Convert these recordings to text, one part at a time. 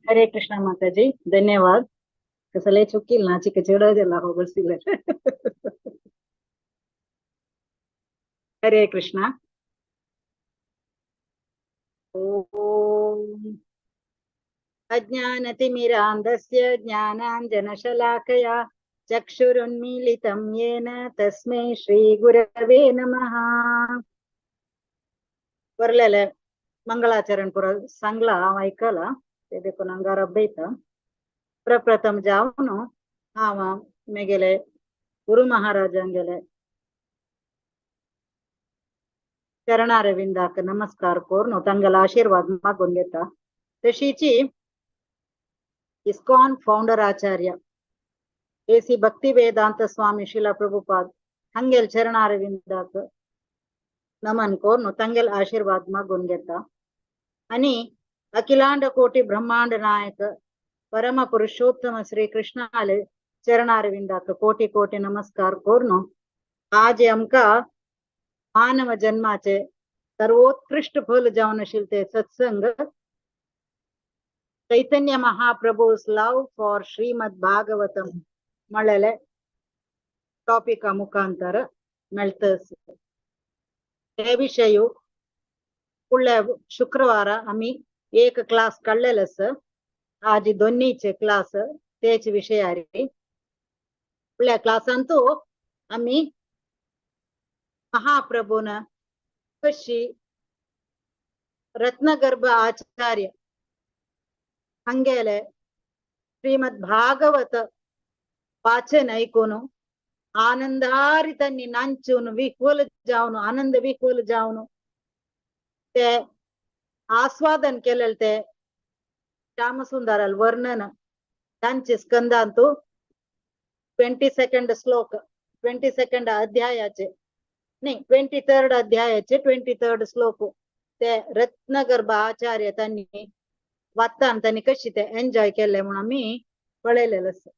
हरे कृष्णा माताजी, धन्यवाद. कसले चुकील ना चिक चेडा जला हो बसिले. हरे कृष्णा. ओम अज्ञानतिमिरान्धस्य ज्ञानाञ्जनशलाकया चक्षुरुन्मीलितं येन तस्मै श्रीगुरवे नमः. वरलेले मंगळाचरण पुरा सांगला हांव आयकला ते देखून हांगा रब्बयता. प्रप्रथम जावन हांव मेगेले गुरु महाराजांगेले चरणारविंदाक नमस्कार करून तांगेलो आशीर्वाद मागून घेता. तशीची ISKCON founder Acharya A C Bhakti Vedanta Swami Srila Prabhupada हंगेल चरणारविंदाक नमन करून तांगेल आशीर्वाद मागून घेता. आणि अखिलांड कोटी ब्रह्मांड नायक परम पुरुषोत्तम श्री कृष्णाले चरणारविंदाक कोटी कोटी नमस्कार करून आज आमका मानव जन्माचे सर्वोत्कृष्ट फल जावन आशिल्लें ते सत्संग चैतन्य महाप्रभु's लव फॉर श्रीमದ್ भागवतम म्हळ्ळेले ಟಾಪಿಕ್ ಮುಖಾಂತರ मेळतस. हे विषय फुडल्या शुक्रवारा आमी एक क्लास काडलेलो आसा. आज दोन्हीचे क्लास तेच विशयारी. फुडल्या क्लासांतू आमी महाप्रभून कशी रत्नगर्भ आचार्य हंगेले श्रीमದ್ भागवत वाचन ऐकून आनंदारितांनी नांचून विह्वल जावन आनंद विह्वल जावन ते आस्वादन केलेले ते श्यामसुंदराल वर्णन तांचे स्कंदांतू 22 श्लोक 22 अध्यायाचे नाही 23 अध्यायाचे 23 श्लोक ते रत्नगर्भ आचार्य त्यांनी वाचताना त्यांनी कशी ते एन्जॉय केले म्हणून आम्ही पळयलेलं आसा.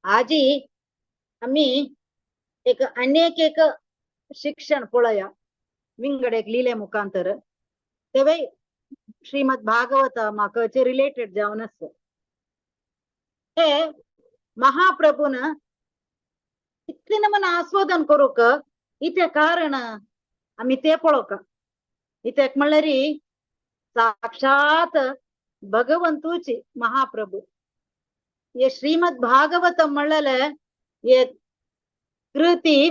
आजी आम्ही एक अनेक एक शिक्षण पळया विंगड एक लिले मुखांतर तेवय श्रीमद भागवत म्हाका रिलेटेड जावन आसा. हे महाप्रभून इतले नमन आस्वादन करूंक इते कारण आमी ते पळोवका. इत्याक म्हणल्यार साक्षात भगवंतूची महाप्रभू हे श्रीमद भागवत म्हणलेले हे कृती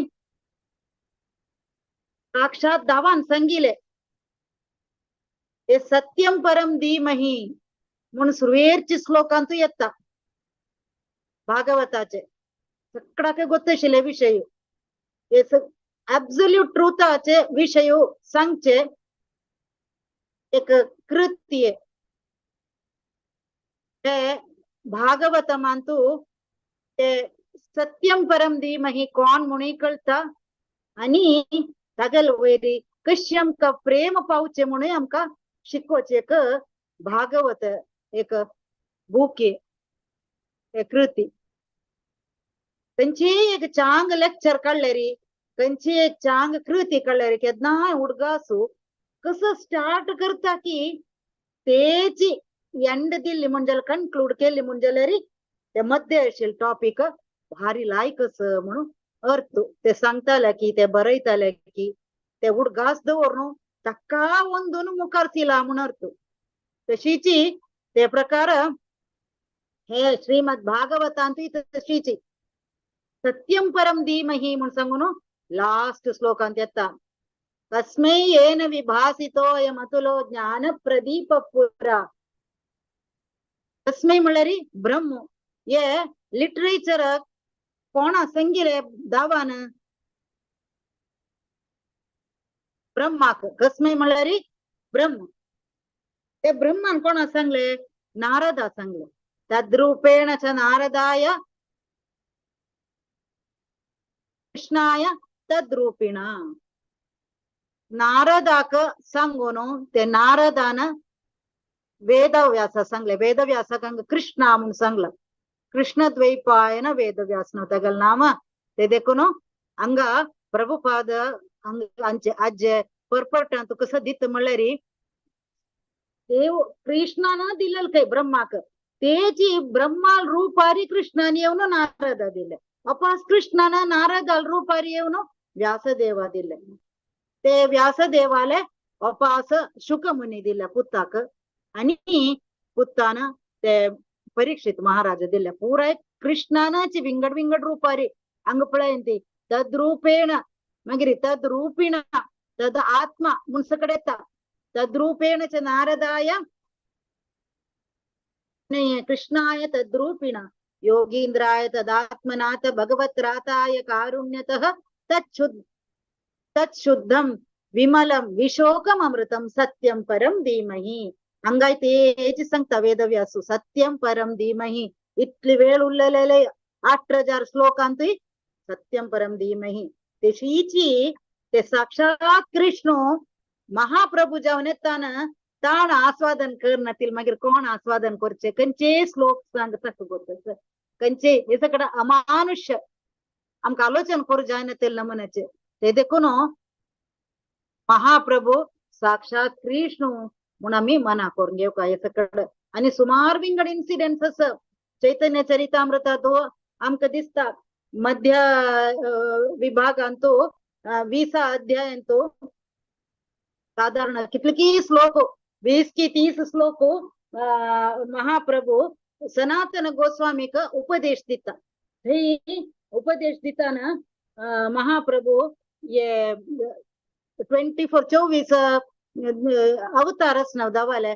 साक्षात दावान संगिले हे सत्यम परम धीमहि म्हणून सुरवेरची श्लोकांतू येता भागवताचे सगळ्याक गोत्तशिले विषय हे ऍब्सोल्यूट ट्रुथाचे विषय सांगचे एक कृत्य हे भागवतमांतू ते सत्यम परम धीमहि कोण म्हणून कळता आणि तागेल वयर कशी आमकां प्रेम पावचे म्हणून आमकां शिकोवचे एक भागवत एक बूक एक कृती. खंयची एक चांग लेक्चर काडलेरी खंयची एक चांग कृती काडलेरी केन्नाय उडगासू कसो स्टार्ट करता की तेची एंड दिल्ली म्हणजे कन्क्लूड केली म्हण जाल्यार ते मध्य आशिल्ले टॉपीक भारी लायक आसा म्हणून अर्थ ते सांगताले की ते बरयताले की ते उडगास दवर ताका वंदून मुखार तिला म्हूण अर्थ. तशीची ते प्रकार हे श्रीमद भागवतांतूय तशीची सत्यम परम धीमहि म्हूण सांगून लास्ट श्लोकांत येता. तस्मै येन विभासितो अयम अतुलो ज्ञान प्रदीप पुरा. तस्मै म्हणल्यार ब्रह्म. हे लिटरेचर कोणा संगिले दावान ब्रह्माक. कस्मै म्हणल्यार ब्रह्म. ते ब्रह्मान कोणा सांगले? नारदा सांगले. तद्रूपेण च नारदाय कृष्णाय तद्रूपिण. नारदाक सांगून ते नारदान वेदव्यास सांगले. वेदव्यासाक कृष्णा म्हणून सांगला. कृष्ण द्वैपायन वेदव्यास तागेलो नाम ते देखून हांगा प्रभुपाद आमचे आजे परपटांत कसो दिता म्हणल्यार ते कृष्णान दिलेल खंय ब्रह्माक, तेची ब्रह्माल रूपारी कृष्णान येवन नारदा दिले, अपास कृष्णान नारदाल रूपारी येवन व्यासदेवा दिले, ते व्यासदेवाले अपास शुकमुनी दिले पुताक, आणि पुत्तान ते परीक्षित महाराज दिले. पुराय कृष्णानाची विंगड विंगड रूपारी अंग पळयंती तद्रूपेण मागीर तद्रूपिण तद आत्मा म्हूण सकड येता, तद्रूपेण च नारदाय कृष्णाय तद्रूपिण योगींद्राय तदात्मनाथ भगवत्राताय कारुण्यतः तच्छुद्धं विमलं विशोकम अमृतम सत्यम परम धीमहि. हंगाय तेच सांगता वेदव्यासू सत्यम परम धीमहि. इतली वेळ उरलेले 8000 श्लोकांतूय सत्यम परम धीमहि. तेशीची ते साक्षात कृष्ण महाप्रभू जावन येताना ताण आस्वादन करनातील मागीर कोण आस्वादन करचे, खंयचे श्लोक सांगता गोत खंयचे हे सगळं अमानुष्य आमकां आलोचन करू जायना ते नमुन्याचे. ते देखून महाप्रभू साक्षात कृष्ण म्हूण आमी मना करून घेवका हे सगळं. आनी सुमार विंगड इन्सिडेंट्स आसा चैतन्य चरितामृतांत आमकां दिसता. मध्य विभागांत 20 अध्यायांत साधारण कितले श्लोक 20 की 30 श्लोक महाप्रभू सनातन गोस्वामीक उपदेश दिता. हे उपदेश दिताना महाप्रभू ये 24 24 अवतारच नाव दावाले,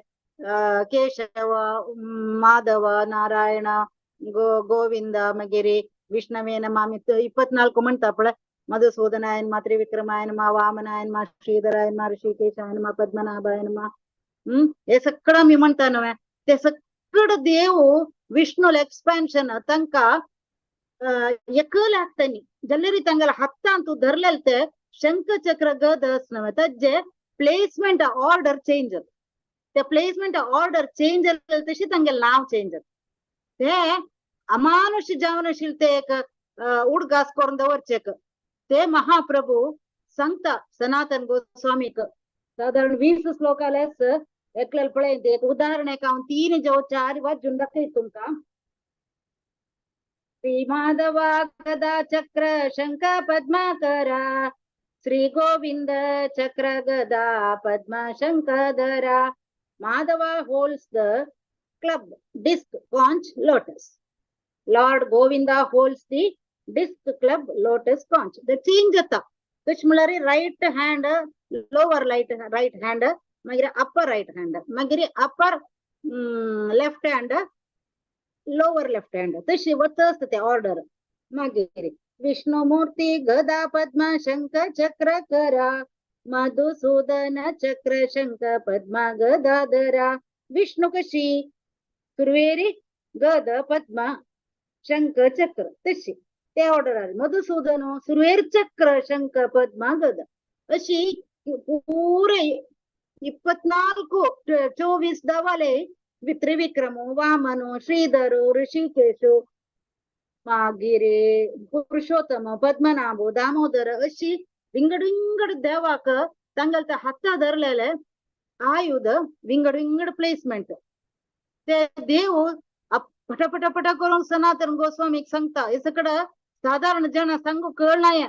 केशव माधव नारायण गोविंद मागीर विष्णवे नमः 24 म्हणटा पळय, मधुसूदनाय नमः त्रिविक्रमाय नमः वामनाय नमः श्रीधराय नमः ऋषिकेशाय नमः पद्मनाभाय नमः. हे सगळं आमी म्हणटा न्हय, ते सगळं देव विष्णूल एक्सपान्शन तांकां एकल हातांनी जल्लेरी तांगेल्या हातांत धरलेले ते शंख चक्र गद न्हय, ताजे प्लेसमेंट ऑर्डर चेंज जाता. ते प्लेसमेंट ऑर्डर चेंज जालें तशी तांगेलें नांव चेंज जाता. ते अमानुष जावन आशिल्लें ते एक उडगास करून दवरचें ते महाप्रभू सांगता सनातन गोस्वामीक. साधारण 20 श्लोकालेच एकल्याल पळय एक उदाहरण एक हांव 3 जो 4 वाजून दाखयता तुमकां. श्री माधवा गदा चक्र शंख पद्माकरा, श्री गोविंद चक्र गदा Padma शंखधरा. Madhava holds the club, disc, conch, lotus. Lord Govinda holds the disc, club, lotus, conch. The change जाता तशें म्हणल्यार right hand, lower right hand, मागीर अपर रायट हँड, मागीर upper left hand, lower left hand, तशी वच आसता ते ऑर्डर. मागीर विष्णुमूर्ती गदा पद्म शंख चक्र करा, मधुसूदन चक्र शंख पद्म गदाधरा. विष्णु कशी सुरवेरी गद पद्म शंख चक्र तशी ते ऑर्डर आली. मधुसूदन सुरवेर चक्र शंख पद्म गद अशी पुरे 24 24 दावाले त्रिविक्रम वामन श्रीधर ऋषिकेश मागीर पुरुषोत्तम पद्मनाभ दामोदर अशी विंगड विंगड देवाक तांगेले ते हाता धरलेले आयुध विंगड विंगड प्लेसमेंट. ते देव पटापटापटा करून सनातन गोस्वामीक सांगता. हे सगळं साधारण जन सांगू कळनाय,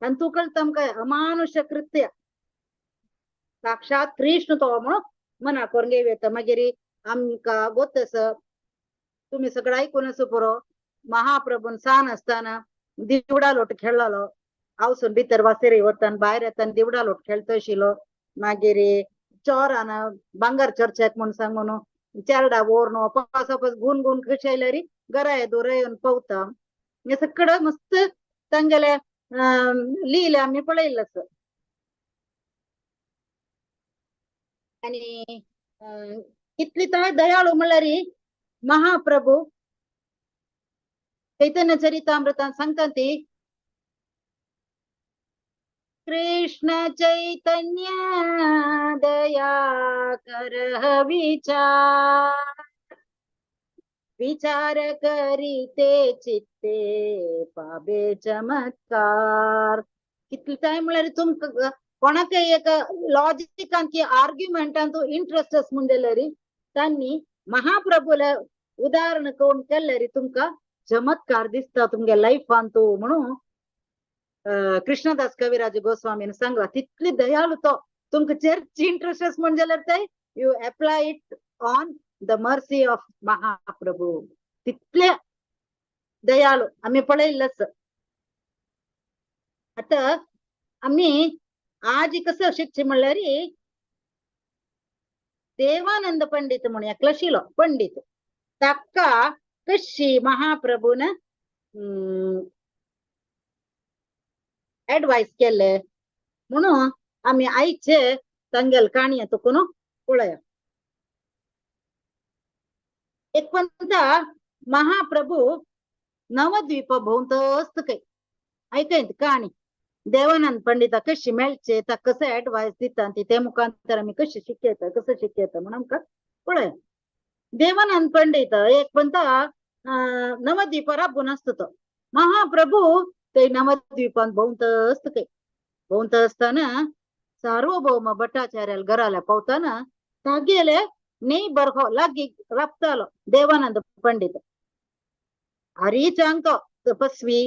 तांतू कळटा आमकां अमानुष कृत्य साक्षात कृष्ण तो म्हणून मना करून घेवं येता. मागीर आमकां गोत आसा, तुमी सगळं आयकून आसा पुरो. महाप्रभून सान आसतना दिवडा लोट खेळ्ळालो, हांवसून भितर वासेरी वतान भायर येताना दिवडा लोट खेळता आशिल्लो. मागीर चोरान भांगर चर्चेक म्हूण सांगून चेरडा व्हरून अपास अपास गुण गुण कशें आयल्यार घरा येदोर येवन पावता. हें सगळें मस्त तांगेले लिहिले आमी पळयल्लें आसा. आनी कितली तर दयाळू म्हणल्यार महाप्रभू चैतन्य चरितामृतान सांगता ती कृष्ण चैतन्य दया कर विचार, विचार करीते चित्ते पाबे चमत्कार. कितले टायम म्हणल्यार तुमकां कोणाकय एक लॉजिकान की आर्ग्युमेंटान तूं इंट्रस्ट आसा म्हूण जाल्यार तांणी महाप्रभूला उदाहरण करून केल्यार तुमकां चमत्कार दिसता तुमगे लायफान तूं म्हणून कृष्णदास कविराज गोस्वामीन सांगला. तितली दयाळू तो. तुमकां चर्च इंट्रस्ट आसा म्हण जाल्यार ते you apply it on the mercy of Mahaprabhu. तितले दयाळू आमी पळयल्लच. आतां आमी आज कसं शिकचे म्हणल्यार देवानंद पंडित म्हणून एकलो आशिल्लो पंडित, ताका कशी महाप्रभून एडवायस केले म्हणून आमी आयचे तांगेल काणये तुकून पळया. एक पंता महाप्रभू नवद्वीप भोंवतच काय आयकय काणी देवानंद पंडिता कशी मेळचे, ताका कसं एडवायस दिता ती ते मुखांतर आमी कशी शिकयता कसं शिकयता म्हणून आमकां पळया. देवानंद पंडित एक पंता नवद्वीप राबून आसता तो. महाप्रभू ते नवद्वीपान भोंवतच काय भोंवत आसतना सार्वभौम भट्टाचार्याल घराला पावताना तागेले नेबर हो लागीं राबतालो देवानंद पंडित. हरी चांगतो तपस्वी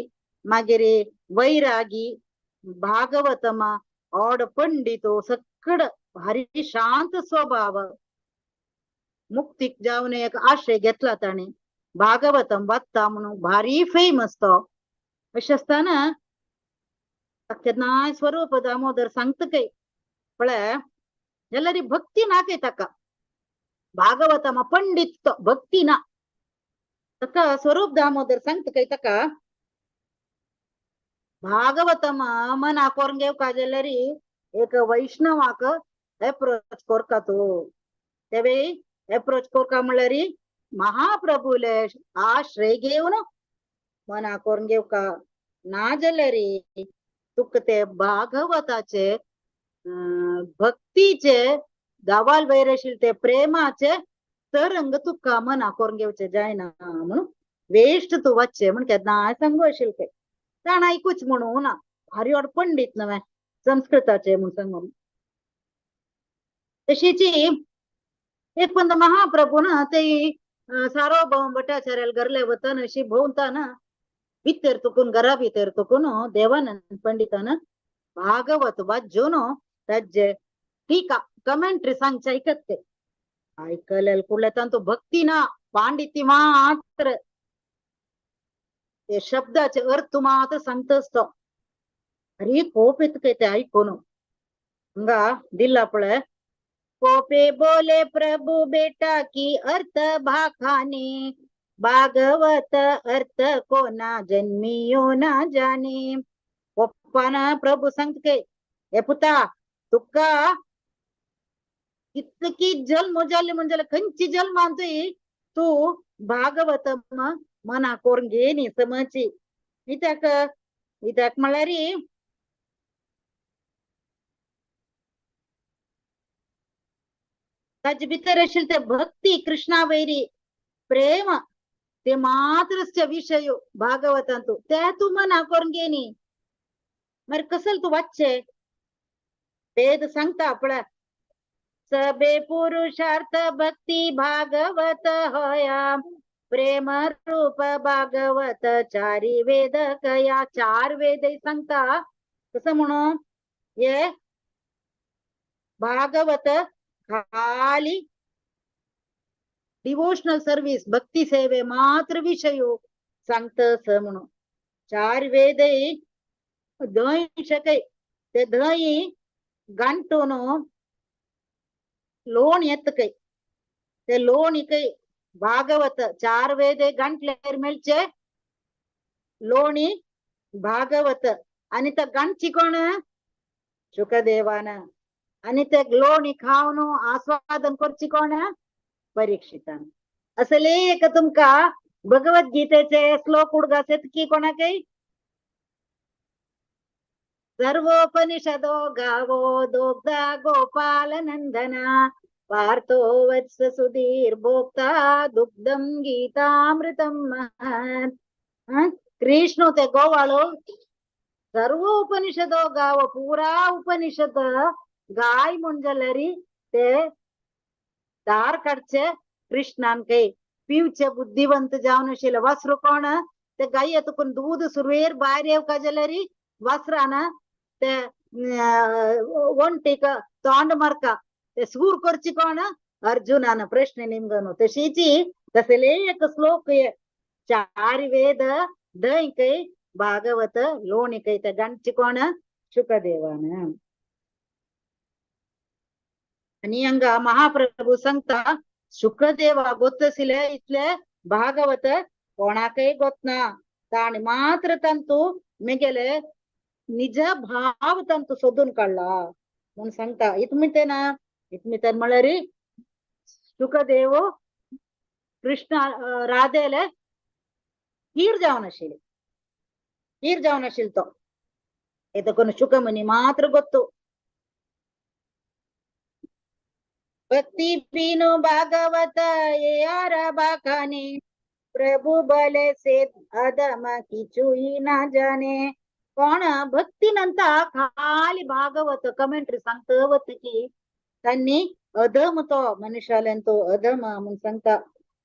मागीर वैरागी भागवतमा ओड पंडितो सक्कड भारी शांत स्वभाव मुक्तीक जावन एक आश्रय घेतला ताणें. भागवतम वाचता म्हणून भारी फेमस तो. अशें आसतना केन्नाय स्वरूप दामोदर सांगता काय पळय जाल्यार भक्ती ना काय ताका. भागवतम पंडित तो भक्ती ना ताका. स्वरूप दामोदर सांगता काय ताका भागवतम मना करून घेवका जाल्यार एक वैष्णवाक एप्रोच कोरका तूं. तेवे एप्रोच कोरका म्हणल्यार महाप्रभूले आश्रय घेवन मना करून घेवका, ना जाल्यार तुका ते भागवताचे भक्तीचे दावाल वयर आशिल्ले ते प्रेमाचे तरंग तुका मना करून घेवचे जायना म्हणून वेस्ट तूं वचचें म्हण केन्नाय सांगू आशिल्लें ते. ताणें आयकूच म्हणू ना, भारी व्हड पंडीत न्हय संस्कृताचे म्हूण सांगून. तशीच एक पंद महाप्रभू ना ते सार्वभौम भट्टाचार्याल घरले वताना अशी भोंवताना भितर तुकून घरा भितर तुकून देवानंद पंडितान भागवत वाजून ताजे टीका कमेंट्री सांगचे आयकत ते. आयकले कुडले तांतू भक्ती ना, पांडित्य मात्र, ते शब्दाचे अर्थ मात्र सांगतच तो. अरे कोप येता काय ते आयकून. हांगा दिला पळय, कोपे बोले प्रभु बेटा की अर्थ भाखाने, भागवत अर्थ कोना जन्मियो ना जाने. कोपान प्रभू सांगता काय, हे पुता तुका कितकी जल्म जाले म्हणजे खंयची जल्मान तूं भागवत मना करून घे न्ही समजची. कित्याक कित्याक म्हळ्यार ताजे भितर आशिल्ले ते भक्ती कृष्णा वैरी प्रेम ते मात्रस्य विशय भागवतांतू ते तूं मना करून घे न्ही. मागीर कसल तूं वाचचें? वेद सांगता पळय, सबे पुरुषार्थ भक्ती भागवत होया, प्रेम रूप भागवत चारी वेद कया. चार वेद सांगता कसं म्हणून हे भागवत खाली डिवोशनल सर्वीस भक्ती सेवे मात्र विषय सांगतस म्हणून. चार वेद धंय शकय ते धंय गांठून लोण येता काय ते लोण काय भागवत चार वेद गांठल्यार मेळचे लोणी भागवत. आनी तो गांठची कोण? शुकदेवान. आनी ते लोणी खावन आस्वादन करची कोण? परीक्षितान. असले एक तुमकां भगवद्गीतेचे श्लोक उडगास येता की कोणाकय? सर्वोपनिषदो गावो दोग्धा गोपाल नंदना, पार्थो वत्स सुधीर भोक्ता दुग्धम गीतामृतम महत्. कृष्ण ते गोवाळो सर्व उपनिषदो गाव पुरा उपनिषद गाय म्हण जाल्यार ते दार काडचे कृष्णान काही पिवचे बुद्धिवंत जावन आशिल्ले वासरू कोण ते गाय तुकून दूद सुरवेर भायर येवका जाल्यार वासरान ते वण्टीक तोंड मारका ते सूर करची कोण अर्जुनान प्रश्न निमगनु तशीची तसले एक श्लोक चार वेद दही भागवत लोणिकै ते गणची कोण शुकदेवान. आणि हंगा महाप्रभू सांगता शुकदेवा गोतसिले इतले भागवत कोणाकय गोतना ताणी मात्र तंतु मेगेले निज भाव तंतु सोदून काडला म्हणून सांगता. इतमिते ना इतमितेन म्हळ्यार शुकदेव कृष्ण राधेले हीर जावन आशिल्ले, हीर जावन आशिल्लो तो. येतकून शुकमुनी मात्र गोत्तु. भक्ति बीनु भागवत यार बाकाने प्रभु बले से अदम किचुई ना जाने. कोण भक्ती नंतर खाली भागवत कमेंट्री सांगता वत की त्यांनी अधम तो मनुष्याल्यान तो अधम म्हणून सांगता.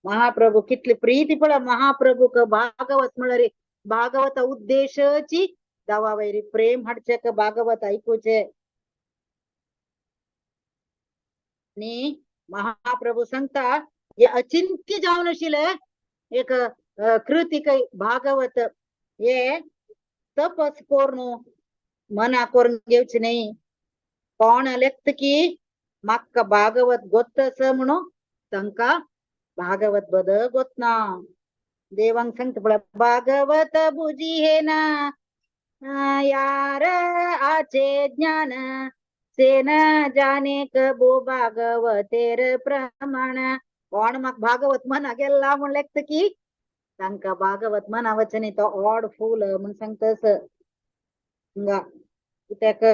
महाप्रभू कितली प्रीती पळ महाप्रभूक भागवत म्हळ्यार भागवत उद्देशची दावा वैरी प्रेम हाडचे भागवत ऐकूचे. आणि महाप्रभू सांगता हे अचिंत्य जावन आशिल्ले एक कृती काही भागवत हे तपस करून मना करून घेवचे न्ही. कोण लेखता की म्हाका भागवत गोत्त आसा म्हणून तांकां भागवत बद गोतना. देवांक सांगता पळय भागवत भुजी हे ना यार आचे ज्ञान सेन जाने कबो भागवतेर प्रमाण. कोण म्हाका भागवत मना गेला म्हण लेखता की तांकां भागवत मना वचनी न्ही तो ऑड फूल म्हण सांगता हांगा. कित्याक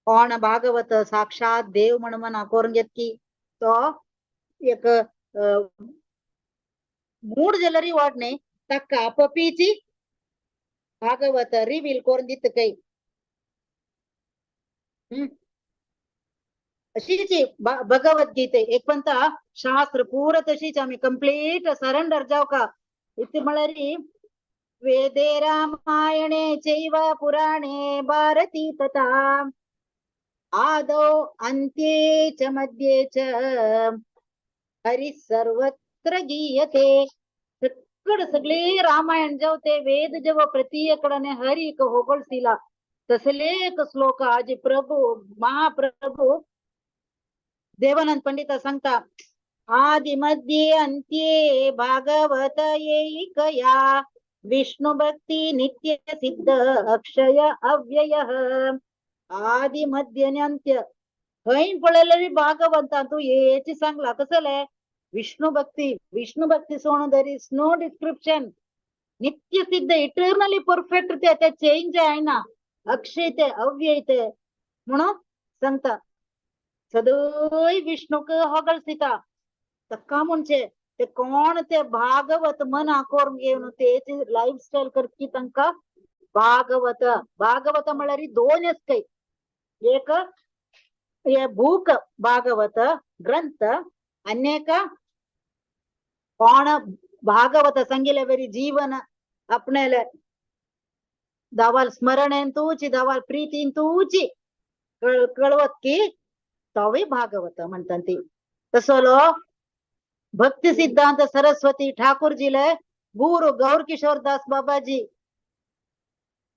कोण भागवत साक्षात देव म्हण मना करून घेत की तो एक मूड जाल्यार वाट न्ही ताका आपपीची भागवत रिवील करून दिता काही. अशीच भगवद्गीते एक पंता शास्त्र पूरा तशीच आमी कंप्लीट सरेंडर जावका. इति म्हळ्यार वेदे रामायणे चैव पुराणे भारती तथा आदौ अन्त्ये च मध्ये च हरि सर्वत्र गीयते. सगळं सगळे रामायण जेव ते वेद जेव प्रतीयकडे हरी होगळसिला तसले एक श्लोक आज प्रभू महाप्रभू देवानंद पंडित सांगता आदि मध्ये अंत्ये भागवत एकया विष्णु भक्ती नित्य सिद्ध अक्षय अव्यय. आदि मध्य आणि अंत्य खंय पळयल्यार भागवंतान तूं हेची सांगला कसले विष्णु भक्ती. विष्णु भक्ती सोडून there is no description. नित्य सिद्ध इटर्नली परफेक्ट ते ते चेंज जायना अक्षय ते अव्यय ते म्हणून सांगता. सदय विष्णुक होगळसिता ताका म्हणजे ते कोण ते भागवत मना करून घेवन तेची लायफ स्टायल करची तांकां भागवत. भागवत म्हळ्यार दोन आसताय, एक हे बूक भागवत ग्रंथ अनेक कोण भागवत संगिले बरी जीवन आपणाले दावाल स्मरणेंतूची दावाल प्रीतींतूची कळवत की तोवूय भागवत म्हणटा ती. तसलो भक्ती सिद्धांत सरस्वती ठाकूरजीले गुरु गौरकिशोर दास बाबाजी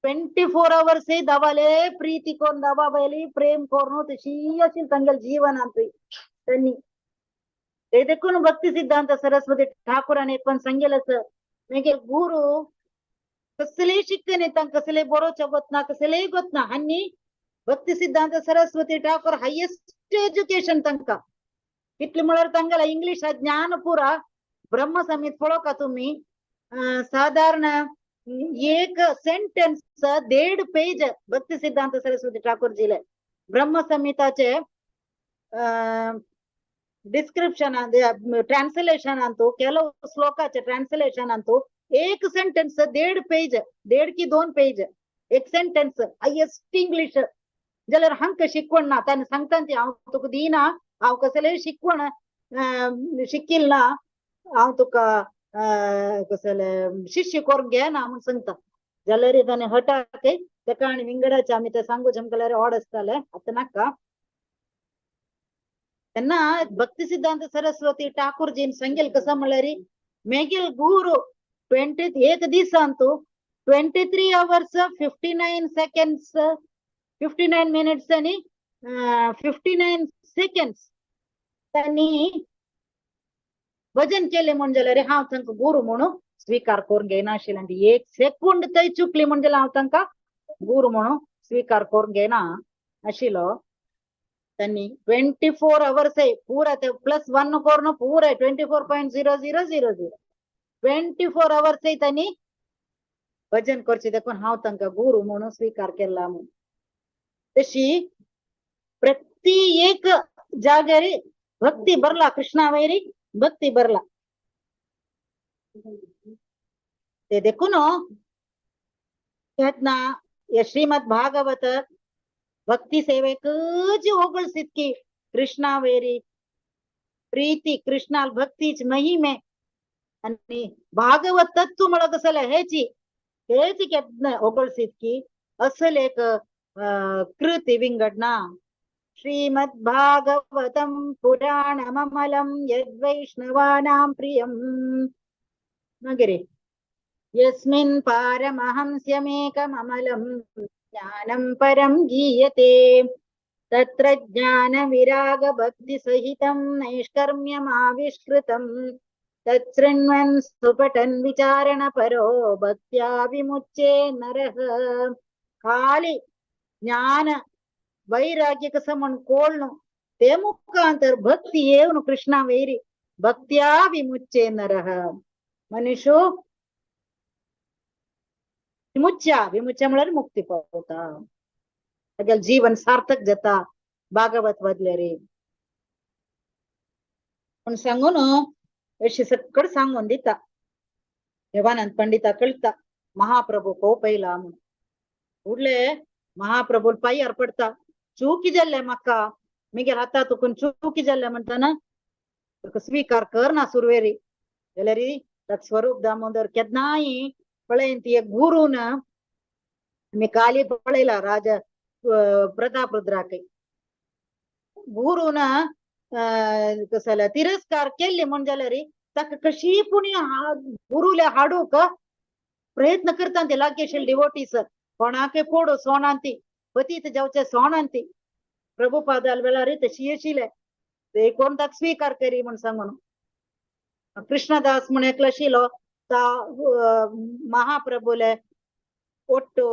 24 आवर्स दवाले प्रीती कोण दवा बैली प्रेम कोरून तशी अशी तांगेले जीवन त्यांनी ते देखून भक्ती सिद्धांत सरस्वती ठाकूरान एक पण सांगेलच मागीर गुरु कसलेय शिकते न्ही तांकां कसलेय बरोवचें गोतना कसलेय गोतना. आनी भक्ती सिद्धांत सरस्वती ठाकूर हायेस्ट एज्युकेशन तांकां कितले म्हळ्यार तांगेले इंग्लिश ज्ञान पुरा ब्रह्म समीत पळोवका तुमी साधारण एक सेंटेन्स 1.5 पेज भक्ती सिद्धांत सरस्वती ठाकूरजीले ब्रह्म संहिताचे डिस्क्रिप्शन ट्रान्सलेशन अंतू ಕೆಲವು ಶ್ಲೋಕಾचे ट्रान्सलेशन अंतू एक सेंटेन्स 1.5 पेज 1.5 की 2 पेज एक सेंटेन्स हायेस्ट इंग्लिश जाल्यार हांकां शिकवण ना. ताणें सांगता ती हांव तुका दिना, हांव कसलेय शिकवण शिकील ना, हांव तुका कसले शिष्य करून घेना म्हूण सांगता. जाल्यार ताणें हटाक तेका आनी विंगडाचे आमी ते सांगू आमकां ऑड आसताले आतां नाका. तेन्ना भक्ती सिद्धांत सरस्वती ठाकूरजीन सांगेल कसं म्हणल्यार मेगेल गुरु 20 एक दिसांतू 23 hours 59 seconds 59 minutes आनी 59 सेकंड्स तांणी भजन केले म्हण जाल्यार हांव तांकां गुरू म्हणून स्वीकार करून घेयनाशिल्लें. आनी एक सेकंड थंय चुकली म्हण जाल्यार हांव तांकां गुरू म्हणून स्वीकार करून घेयना आशिल्लो. त्यांनी 24 आवर्स पुरा ते प्लस 1 करून पुरा 24.0000 24 आवर्स त्यांनी भजन करचे देखून हांव तांकां गुरू म्हणून स्वीकार केला म्हणून. तशी प्रति एक जाग्यार भक्ती भरला, कृष्णा वैरी भक्ती भरला. ते देखून ना श्रीमद भागवत भक्ती सेवेकच होगळसितकी कृष्णा वैरी प्रीती, कृष्णाल भक्तीच महिमे आणि भागवत तत्व म्हळं कसं हेची हेची होगळसितकी असल एक कृती विंगडना. श्रीमद् भागवतं पुराणममलं यद्वैष्णवानां प्रियं मागीर यस्मिन् पारमहंस्यमेकममलं ज्ञानं परं गीयते तत्र ज्ञानविराग भक्तिसहितं नैष्कर्म्यमाविष्कृतं तच्छृण्वन् सुपठन् विचारणपरो भक्त्या विमुच्ये नरः. खाली ज्ञान वैराग्य कसं म्हण कोळनु ते मुखांतर भक्ती येवन कृष्णा वैरी भक्त्या विमुच्ये नरः. मनुष्य विमुच्य विमुच्य म्हळ्यार मुक्ती पावता, तागेलें जीवन सार्थक जाता भागवत वदले रे म्हूण सांगून अशी सकड सांगून दिता. देवानंद पंडिता कळटा महाप्रभू कोपयला म्हणून. उडले महाप्रभू पांयार पडता, चुकी जाल्ले म्हाका, मिगेल हाता तुकून चुकी जाल्ले म्हणटना तुका स्वीकार कर ना सुरवेरी. जाल्यार ताका स्वरूप दामोदर केन्नाय पळयन ती एक गुरून आमी काली पळयला राजा प्रताप रुद्राक गुरून कसल्या तिरस्कार केल्ले म्हण जाल्यार ताका कशी पुणी गुरुले हाडूंक प्रयत्न करता ते लागीं डिवोटीस कोणाकय पोडू सोणांती पतीत जावचे सोणांती. प्रभुपादाल वेळार तशी आशिल्ले ते कोण ताका स्वीकार करी म्हण सांगून. कृष्णदास म्हण एकलो आशिल्लो ता महाप्रभुले ಒಟ್ಟು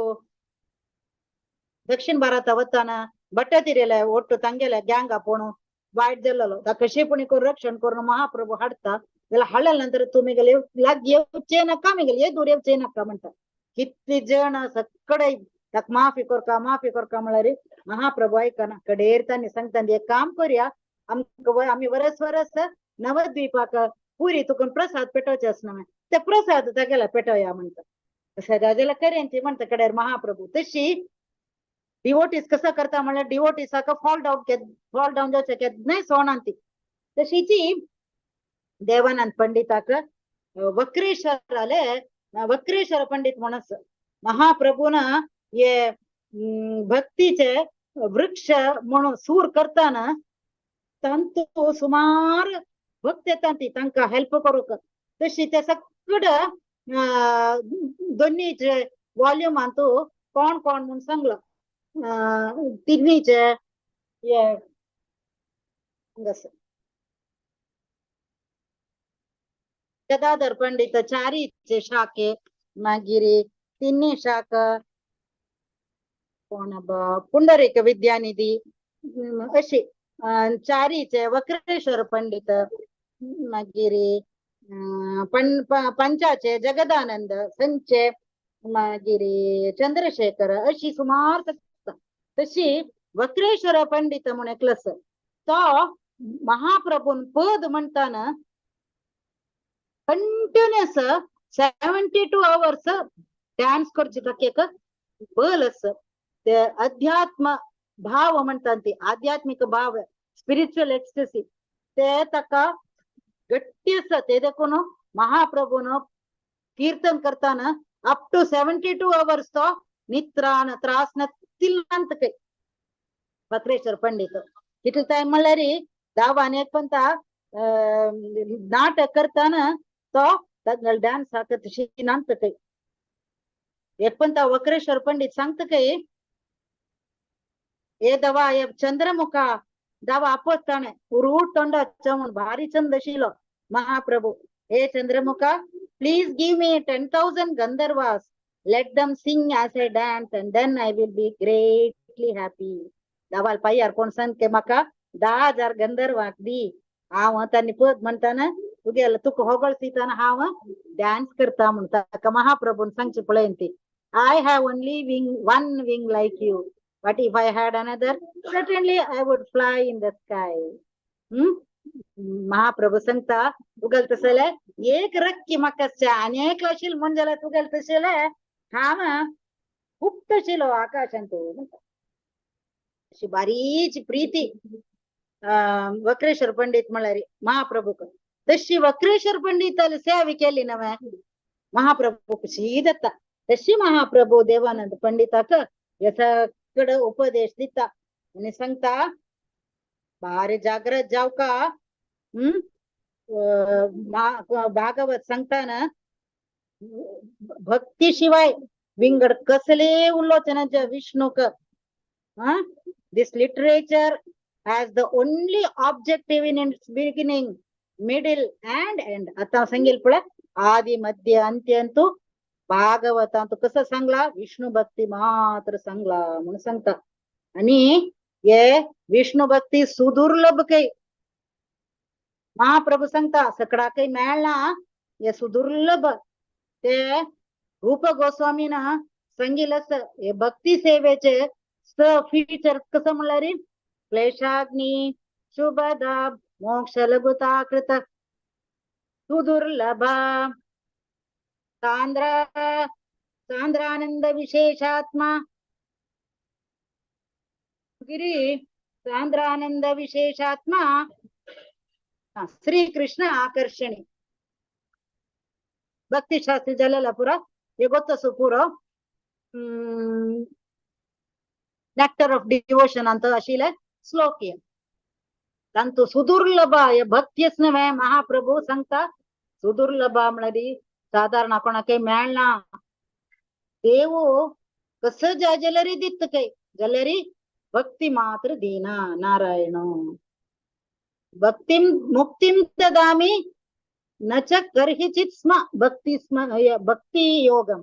दक्षिण भारता वताना भट्टतिरेले ಒಟ್ಟು ತಂಗೆಲೆ ಗ್ಯಾಂಗ್ ಪೋಣು वायट जाल्लो ता कशें पुणी करून रक्षण करून महाप्रभू हाडता जाल्यार हाडल्या नंतर तुमी लागीं येवचे नाका, मिगेले ये दूर येवचे नाका म्हणटा. कितली जण सगळे ताका माफी करका माफी करका म्हळ्यार महाप्रभू आयकना. कडेर तांणी सांगता एक काम करूया, आमकां आमी वरस वरस नवद्वीपाक पुरी तुकून प्रसाद पेटोवचे आसना, ते प्रसाद तागेला पेटोवया म्हणटा. तशें जाल्यार करेन ती म्हणटा कडेर महाप्रभू. तशी डिवोटीस कसं करता म्हणल्यार डिवोटीसाक फॉल डावन फॉल डावन जावचें केन्नाय सोणान ती. तशीची देवानंद पंडिताक वक्रेश्वराले वक्रेश्वर पंडित म्हणस महाप्रभून हे भक्तीचे वृक्ष म्हणून सूर करताना तांतू सुमार भक्त येता ती तांकां हेल्प करूंक. तशी ते सगळं दोन्हीचे वॉल्युमांतू कोण कोण म्हूण सांगलो तिन्हीचे हे गदाधर पंडित चारीचे शाखे, मागीर तिन्ही शाख कोण पुंडरीक विद्यानिधी अशी चारीचे वक्रेश्वर पंडित, मागीर पंचाचे जगदानंद संचे, मागीर चंद्रशेखर अशी सुमार. तशी वक्रेश्वर पंडित म्हूण एकलो आसा तो महाप्रभून पद म्हणटाना कंटिन्युअस 72 आवर्स डान्स करचे ताका एक बल आसा. ते अध्यात्म भाव म्हणटा ती आध्यात्मिक भाव, स्पिरिच्युअल एक्स्टसी ते ताका गट्टी आसा. ते देखून महाप्रभून कीर्तन करताना अप टू 72 अवर्स तो नित्रान त्रास नतिल्लांत काही वक्रेश्वर पंडित. कितले टायम म्हणल्यार दावान एक पंता नाटक करताना तो डान्स हाकत शिनांत काही. एक पंता वक्रेश्वर पंडित सांगता काही, ए दवा ए चंद्रमुखा दावा आपताणे उरूट तोंडा चमून भारी चंद शिलो महाप्रभू. हे Chandramukha, please give me 10,000 Gandharvas, let them sing as I dance and then I will be greatly happy. दावाल पायार कोण सांगते म्हाका 10,000 गंधर्वाक दी, हांव तांणी पद म्हणटाना तुगेलो तुका होगळसीताना हांव डान्स करता म्हणटा. ताका महाप्रभून सांगचे पळय ती, I have only wing, one wing like you, but if I had another certainly I would fly in the sky. Mahaprabhu सांगता तुगेल तसले एक रक्की म्हाका आनी एक आशिल्लो म्हण जाल्यार तुगेल तशेले हांव हुपतशिलो आकाशांत म्हणटा. अशी बारीची प्रीती वक्रेश्वर पंडित म्हळ्यार महाप्रभूक. तशी वक्रेश्वर पंडिताली सेवा केली नव्हे महाप्रभूक शीदत्ता. तशी महाप्रभू देवानंद पंडिताक हे सगळं उपदेश दिता आनी सांगता भारी जागृत जावका. भागवत सांगताना भक्ती शिवाय विंगड कसले उलोचनाच्या विष्णूक. This literature has the only objective in its beginning, middle and end. आता सांगेल पळय आदी मध्य अंत्य अंतु भागवतांतु कसं सांगला विष्णू भक्ती मात्र सांगला म्हणून सांगता. आणि हे विष्णू भक्ती सुदुर्लभ काही महाप्रभू सांगता सगळा काही मेळना हे सुदुर्लभ. ते रूप गोस्वामीन सांगितलं हे भक्ती सेवेचे स फीचर कसं म्हणल्यार क्लेशाग्नी शुभदा मोक्ष लघुता कृत सुदुर्लभ सांद्र सांद्रानंद विशेषात्मा गिरी सांद्रानंद विशेषात्मा श्री कृष्ण आकर्षणी. भक्तिशास्त्री झालेला पुरा हे ಗೊತ್ತಸು ಪೂರ ನೆಕ್ಟರ್ ಆಫ್ ಡಿವೋಷನ್ ಅಂತ अशिले श्लोक. तांतू सुदुर्लभ हे भक्तीच नव्हे महाप्रभू सांगता सुदुर्लभ म्हळ्यार साधारण कोणाकय मेळना. देव कसं जाय जाल्यार दित काय जाल्यार भक्ती मात्र दीना नारायण. भक्तिं मुक्तिं ददामि न च कर्हिचित् स्म भक्ती स्म भक्ती योगम.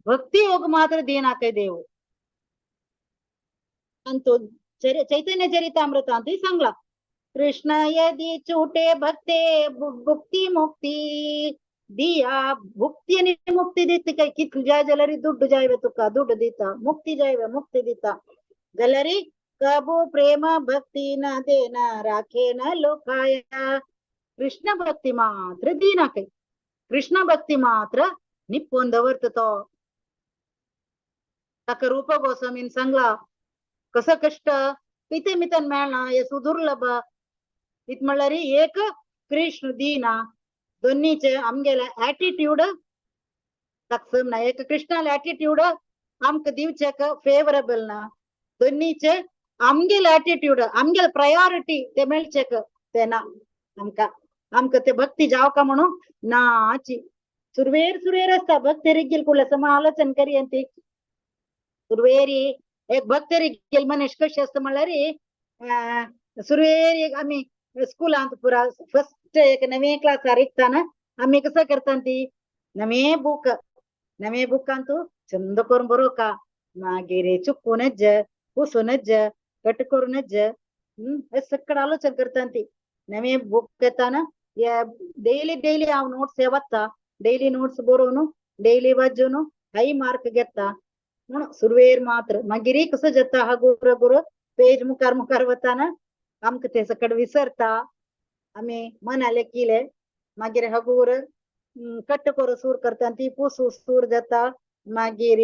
भक्ती योग मात्र दीना काय देव. अंतु चैतन्य चरितामृत अंत सांगला कृष्ण यदि चूटे भक्ते भुक्ती मुक्ती दिया. भुक्ती आणि मुक्ती दित काय कितले जाय जाल्यार दुड्ड जायवे तुका दुड्ड दिता मुक्ती जायवे मुक्ती दिता जाल्यार कबू प्रेम भक्ती न देना राखे न लोकाया. कृष्ण भक्ती मात्र दिना काय कृष्ण भक्ती मात्र निपून दवरता तो. ताका रूप गोस्वामीन सांगला कसं कष्ट कितें मितन मेळना हे सुदुर्लभ. इत म्हणल्यार एक कृष्ण दीना दोन्हीचे आमगेले ॲटिट्यूड तकसम ना. एक कृष्णाले ॲटिट्यूड आमकां दिवचेक फेवरेबल ना, दोन्हीचे आमगेले ॲटिट्यूड आमगेले प्रायोरिटी ते मेळचेक ते ना आमकां. आमकां ते भक्ती जावका म्हणून नाची सुरवेर सुरवेर आसता भक्ती रिगील कुडले सम आलोचन करी ती सुरवेरी एक भक्ती रिगील मनीस कशी आसता म्हणल्यार सुरवेर एक आमी स्कुलांत पुरा फर्स्ट एक नवे क्लासार रिगताना आमी कसं करता ती नवे बूक नवे बुकांतू चंद करून बरोवका मागीर चुकूनच पुसूनच कट करूनच हे सगळं आलोचन करता ती. नवे बुक येताना डेली डेली हांव नोट्स हे वता डेली नोट्स बरोवन डेली वाजून हाय मार्क घेता म्हणून सुरवेर मात्र. मागीर कसं जाता हगुर हगुर पेज मुखार मुखार वताना आमकां ते सगळें विसरता आमी मनाले किले मागीर हगूर कट करून सूर करता ती पुसू सूर जाता. मागीर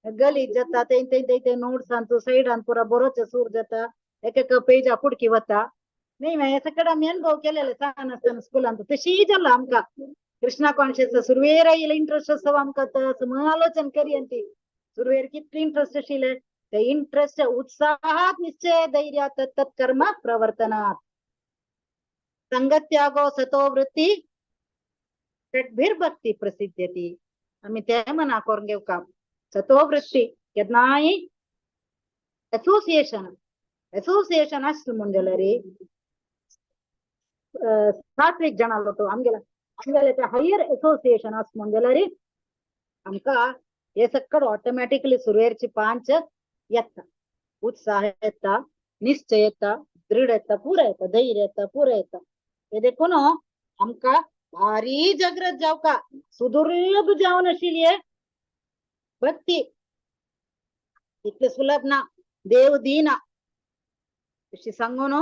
गलीज जाता ते ते ते ते नोट्स सायडान पुरा बरोच सूर जाता, एक एक पेजा पुडकी वता. न्ही हें सगळें आमी अनुभव केलेले सान आसतना स्कुलांत. तशी जाला आमकां कृष्णा कॉन्शियस सुरवेर आयिल्ले इंट्रस्ट आसा आमकां, आलोचन करियंती सुरवेर कितली इंट्रस्ट आशिल्ले ते इंट्रस्ट उत्साहात निश्चय धैर्यात तत्कर्म प्रवर्तनात् संगत्यागो सतो वृत्ती षड्भिर्भक्ती प्रसिद्ध्यती. आमी ते मना करून घेवका सतो वृत्ती केन्नाय असोसिएशन असोसिएशन आसलें म्हूण जाल्यार सात्वीक जाणालो तो आमगेले आमगेले ते हायर असोसिएशन आस म्हूण जाल्यार आमकां हे सगळं ऑटोमॅटिकली सुरवेरची पांच येता, उत्साह येता, निश्चय येता, दृढ येता, पुरा येता, धैर्य येता, पुरा येता. हे देखून आमकां भारी जागृत जावका, सुदुर्लभ जावन आशिल्ली भक्ती इतले सुलभ ना, देव दिना. अशी सांगून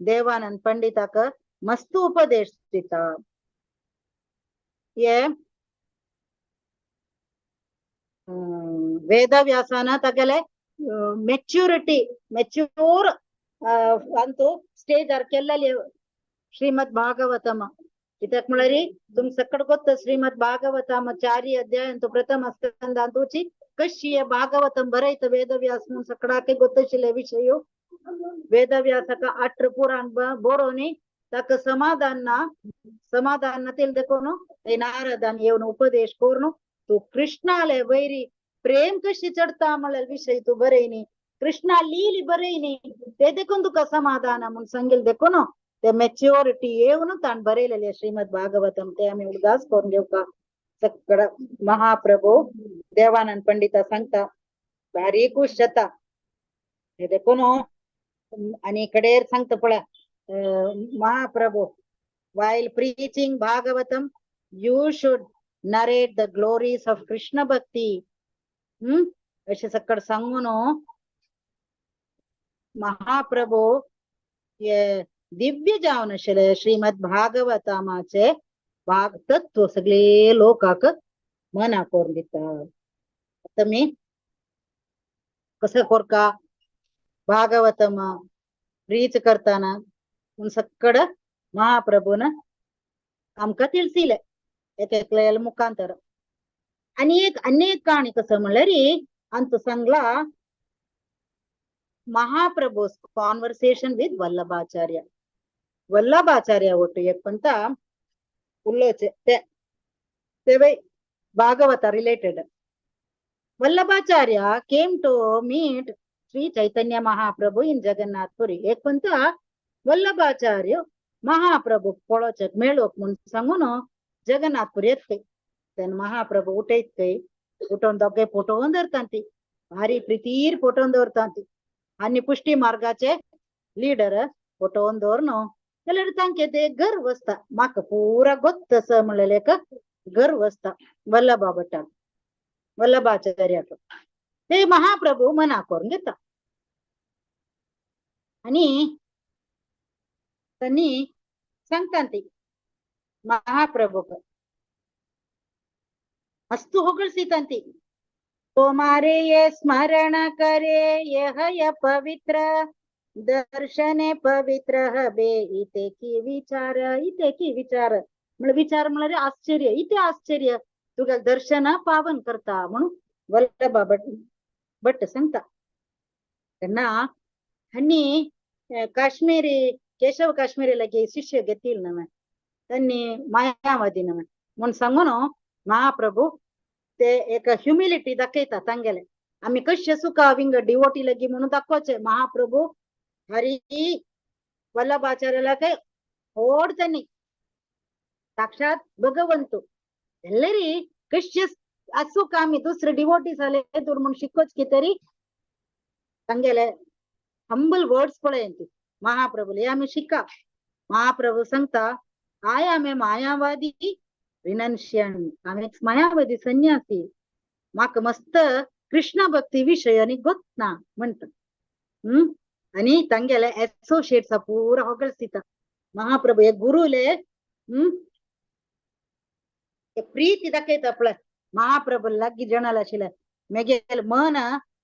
देवानंद पंडिताक मस्त उपदेश दिता. हे वेदव्यासान तागेले ಮೆಚ್ಯೂರಿಟಿ ಮೆಚ್ಯೂರ್ ಅಂತೂ ಸ್ಟೇಜ್ ಆರ್ ಕೆಲ್ಲಲ್ಲಿ ಶ್ರೀಮದ್ ಭಾಗವತಮ. कित्याक म्हळ्यार तुमकां सकट गोत्त श्रीमद भागवतम चारी अध्याय अंतु प्रथम स्कंद अंतुची कशी भागवतम बरयत वेदव्यास म्हूण सकडाके गोत्तशिल्ले विशय. वेदव्यासाक अठरा पुराण बरोवनी ताका समाधान ना, समाधान ना तेल देखून ते नारदान येवन उपदेश करून तू कृष्णाले वैरी प्रेम कशी चडता म्हळ्यार विशय तू बरयनी, कृष्णा लीली बरयनी ते देखून तुका समाधान म्हूण सांगील देखून ते ಮೆಚ್ಯೂರಿಟಿ येवन ताण बरयलेले श्रीमद भागवतम. ते आमी उडगास करून घेवका. सगळं महाप्रभू देवानंद पंडिता सांगता भारी खुश जाता. हे देखून आनी कडेर सांगता पळय Mahaprabhu while preaching Bhagavatam you should narrate the glories of Krishna bhakti. अशें सकट सांगून महाप्रभू हे दिव्य जावन आशिल्ले श्रीमद भागवतमाचे भाग तत्व सगळे लोकाक मना करून दिता. आतां मी कसं कोरका भागवतम प्रीच करताना म्हूण सकड महाप्रभून आमकां तिळसिले एक एकल्या मुखांतर. आनी एक अनेक काणी कसं म्हणल्यार अंत सांगला Mahaprabhu conversation with Vallabhacharya. Vallabhacharya ಒಟ್ಟು ಎಕ್ಕಂತ ಉಲ್ಲೋಚೆ ते Bhagavata related. Vallabhacharya came to meet Shri Chaitanya Mahaprabhu in Jagannath Puri. ಏಕಂತ Vallabhacharya ಮಹಾಪ್ರಭು ಪೊಳೋಚಕ್ ಮೇಳೋಕ್ म्हूण सांगून ಜಗನ್ನಾಥಪುರಿ ಎತ್ತೆ. तेन्ना ಮಹಾಪ್ರಭು ಊಟ ಇತ್ತೈ, ಊಟೊಂದು दोगे फोटो दवरतांती, भारी प्रितीर फोटो दवरतांती आनी पुष्टी मार्गाचे लीडर फोटो दवरन जाल्यार तांके ते गर्व आसता, म्हाका पुरा गोत्त आसा म्हणलेलें एक गर्व आसता वल्लभा भटाक, वल्लभाचार्याक. ते महाप्रभू मना करून घेता आनी तांणी सांगता ती महाप्रभूक मस्त ಹೊಗಳಿಸಿತಂತಿ. तुम्हारे ये स्मरण करे यह य पवित्र दर्शने पवित्र हबे इते की विचार. इते की विचार म्हळ्यार विचार म्हळ्यार आश्चर्य, इते आश्चर्य तुका दर्शन पावन करता म्हणून वल्लभा भट सांगता. तेन्ना हांणी काश्मीरी केशव काश्मीरी लागी शिष्य घेतील नवे त्यांनी मायावादी नवे म्हूण सांगून महाप्रभू ते एक ह्युमिलिटी दाखयता तांगेले. आमी कशे सुखा विंग डिवोटी लागी म्हणून दाखोवचे महाप्रभू हरी वल्लभाचार्याला काय होड त्यांनी साक्षात भगवंतू ಎಲ್ಲರಿ कशे असू का आमी दुसरे डिवोटी जाले दूर म्हणून शिकोच की तरी तांगेले हंबल वर्ड्स पळय महाप्रभूले आमी शिका. महाप्रभू सांगता I am a Mayavadi रिनन्शियन, हांव एक मायावादी संन्यासी, म्हाका मस्त कृष्ण भक्ती विशय आनी गोत ना म्हणटा. आनी तांगेले एसोसिएट्स पुरा होगळसिता महाप्रभू एक गुरुले. प्रीती दाखयता पळय महाप्रभू लागीं जणाल आशिल्ले मेगेल मन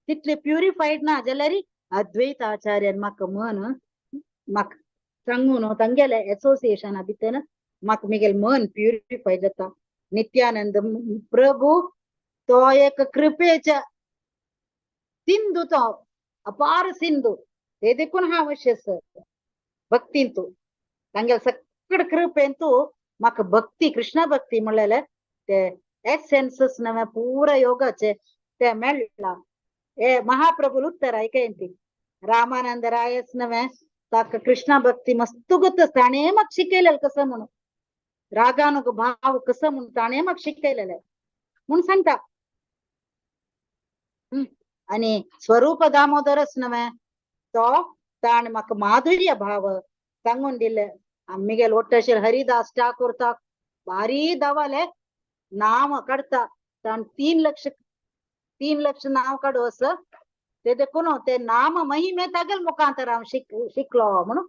तितले प्युरिफाईड ना जाल्यार अद्वैत आचार्यान म्हाका मन म्हाका सांगून तांगेले एसोसिएशना भितर म्हाका मेगेल मन प्युरिफाय जाता. नित्यानंद प्रभू तो एक कृपेच्या सिंधू, तो अपार सिंधू, ते देखून हांव अशें भक्तींतू तांगेले सकड कृपेंतू म्हाका भक्ती कृष्ण भक्ती म्हणलेले ते एसेन्सस नवे पुरा योगाचे ते मेळ्ळा. हे महाप्रभू उत्तर ऐकयंती रामानंद रायस नवे ताका कृष्ण भक्ती मस्त गोत ताणें म्हाका शिकयलेलें कसं म्हणून रागानुग भाव कसं म्हणून ताणें म्हाका शिकयलेलें म्हूण सांगता. आणि स्वरूप दामोदरच नवे तो ताणें म्हाका माधुर्य भाव सांगून दिले. मिगेल ಒಟ್ಟಶೀರ್ हरिदास ठाकूर ताक भारी दवाले नाव काडता ताण 3 लक्ष नाव काडू असं ते देखून ते नाम महिमे तागेल मुखांतर हांव शिकलो म्हणून